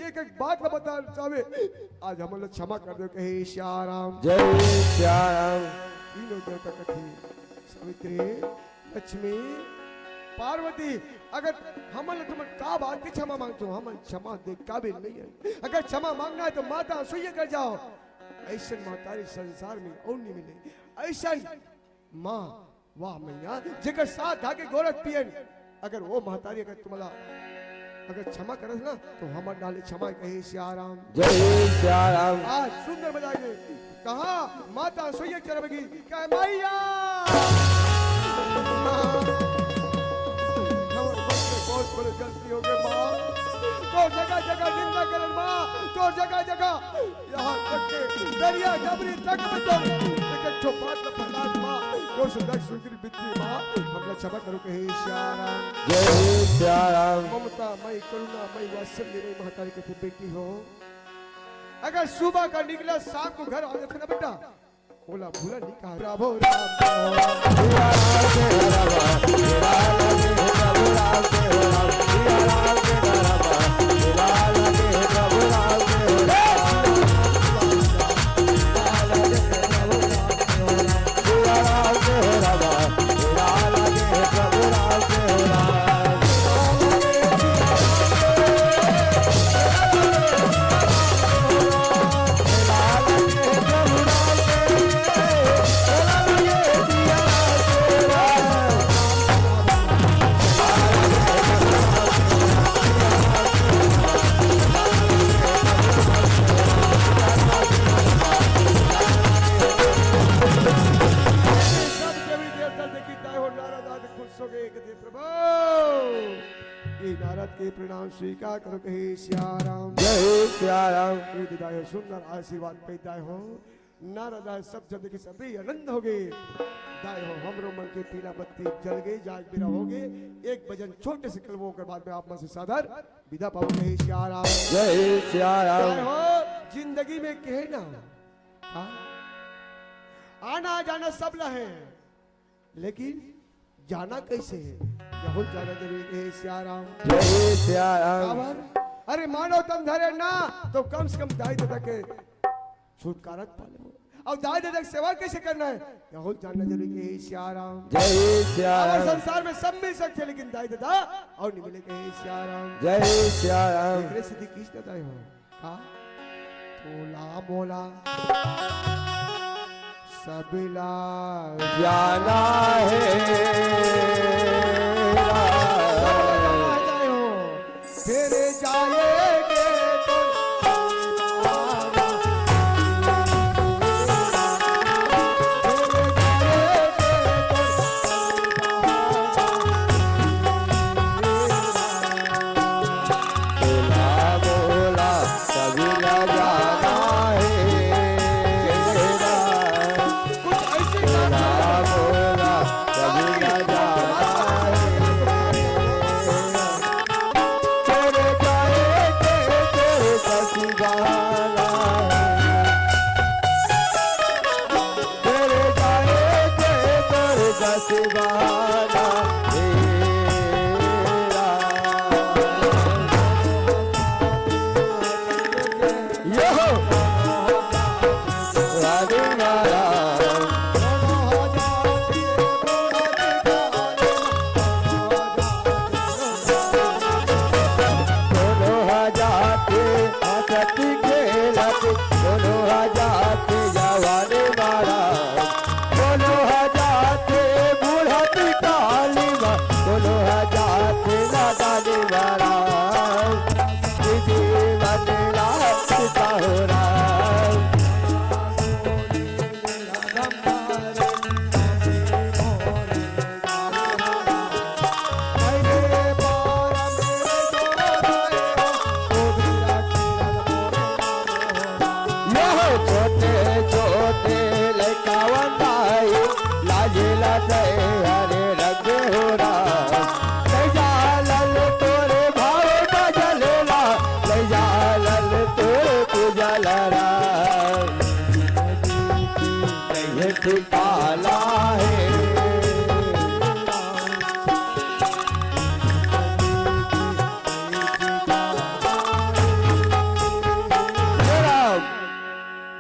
एक एक बात ना बता स्वामी, आज हमन ला क्षमा कर दो। कहे सिया राम। जय सिया राम। तीनों देवता कथे, सावित्री, लक्ष्मी, पार्वती, अगर हमन ला तुमन का बात की क्षमा मांगथो, हमन क्षमा दे काबिल नहीं है। अगर क्षमा मांगना है तो माता अनसुईया कर जाओ, ऐसन महतारी संसार में और नहीं मिले। ऐसन माँ, वाह मैया, जेकर सात धागे गोरख पियन, अगर वो महतारी अगर तुम्हारा अगर क्षमा करस ना, तो हमर डाले क्षमा। कहे सिया राम। जय सिया राम। आज सुंदर मजा के कहा माता अनसुईया चरब की, कहे मैया। हमर मन से बहुत बड़ी गलती हो गई माँ, तो जगह जगह निंदा करन माँ, तो जगह जगह यहाँ तक के दरिया डबरी तक में तो एक एक ठो बात ला प्रहलाद माँ, तो सुंदर सुंदर बित्ती माँ, हमला क्षमा करो। कहे सिया राम। जय सिया राम। ममता मई, करुणा मई, वात्सल्य मई महतारी कथे, बेटी हो, अगर सुबह का निकला शाम को घर आ जाते ना बेटा, ओला भूला नहीं कहा। प्रभु राम। ये प्रणाम स्वीकार करो, कहे सिया राम। जय सिया राम। ये दाई हो सुंदर आशीर्वाद पाय दाई हो। नारद दाई सब जन के सभी आनंद हो गे। दाई हो हमरो मन के पीला बत्ती जल गे, जाग बेरा हो गे। एक भजन छोटे से कलवो के बाद में आप मन से सादर विदा पावत हे सिया राम। जय सिया राम। दाई हो जिंदगी में कहे ना, हाँ? आना जाना सब ला हे, लेकिन जाना कैसे हे? यहू जाना जरूरी हे सिया राम। जय सिया राम। काबर? अरे मानव तन धरे ना, तो कम से कम दाई ददा के छुटकारा तो पा लेबो। अउ दाई ददा के सेवा कैसे करना हे, यहू जानना जरूरी हे सिया राम। जय सिया राम। संसार में सब मिल सकथे, लेकिन दाई ददा अउ नहीं मिले, कहे सिया राम। जय सिया राम। एकरे सेती किस दाई हो का? तोला मोला सबला जाना हे राम। फिर जाएंगे तो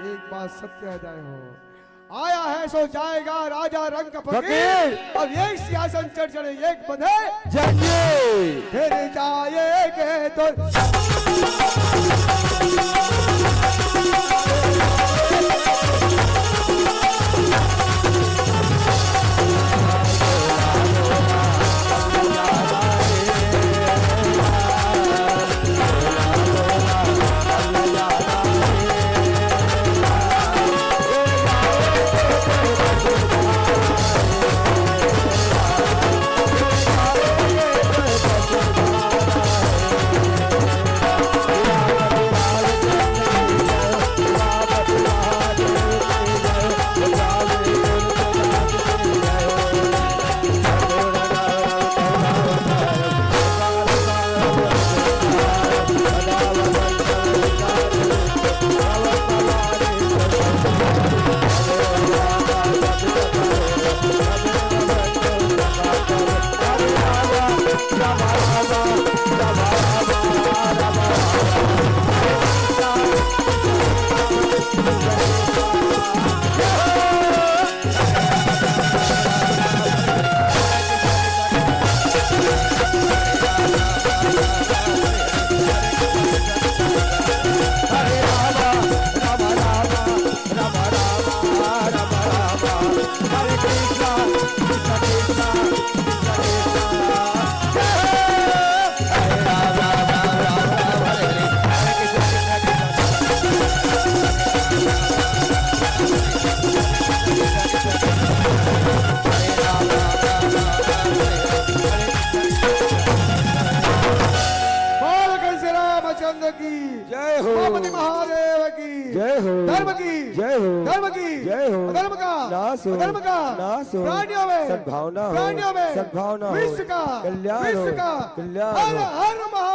एक बात सत्य है दाई हो, आया है सो जाएगा राजा रंग फकीर। अब एक सिंहासन चढ़ चढ़े एक बंधे जंजीर। फिर जाएंगे तो की, जय हो। उमापति महादेव की, जय हो। धर्म की, जय हो। धर्म की, जय हो। अधर्म का, नाश हो, अधर्म का, नाश हो। प्राणियों में, सद्भावना हो, प्राणियों में, सद्भावना हो। विश्व का, कल्याण हो, विश्व का, कल्याण हर, हो। हर महा-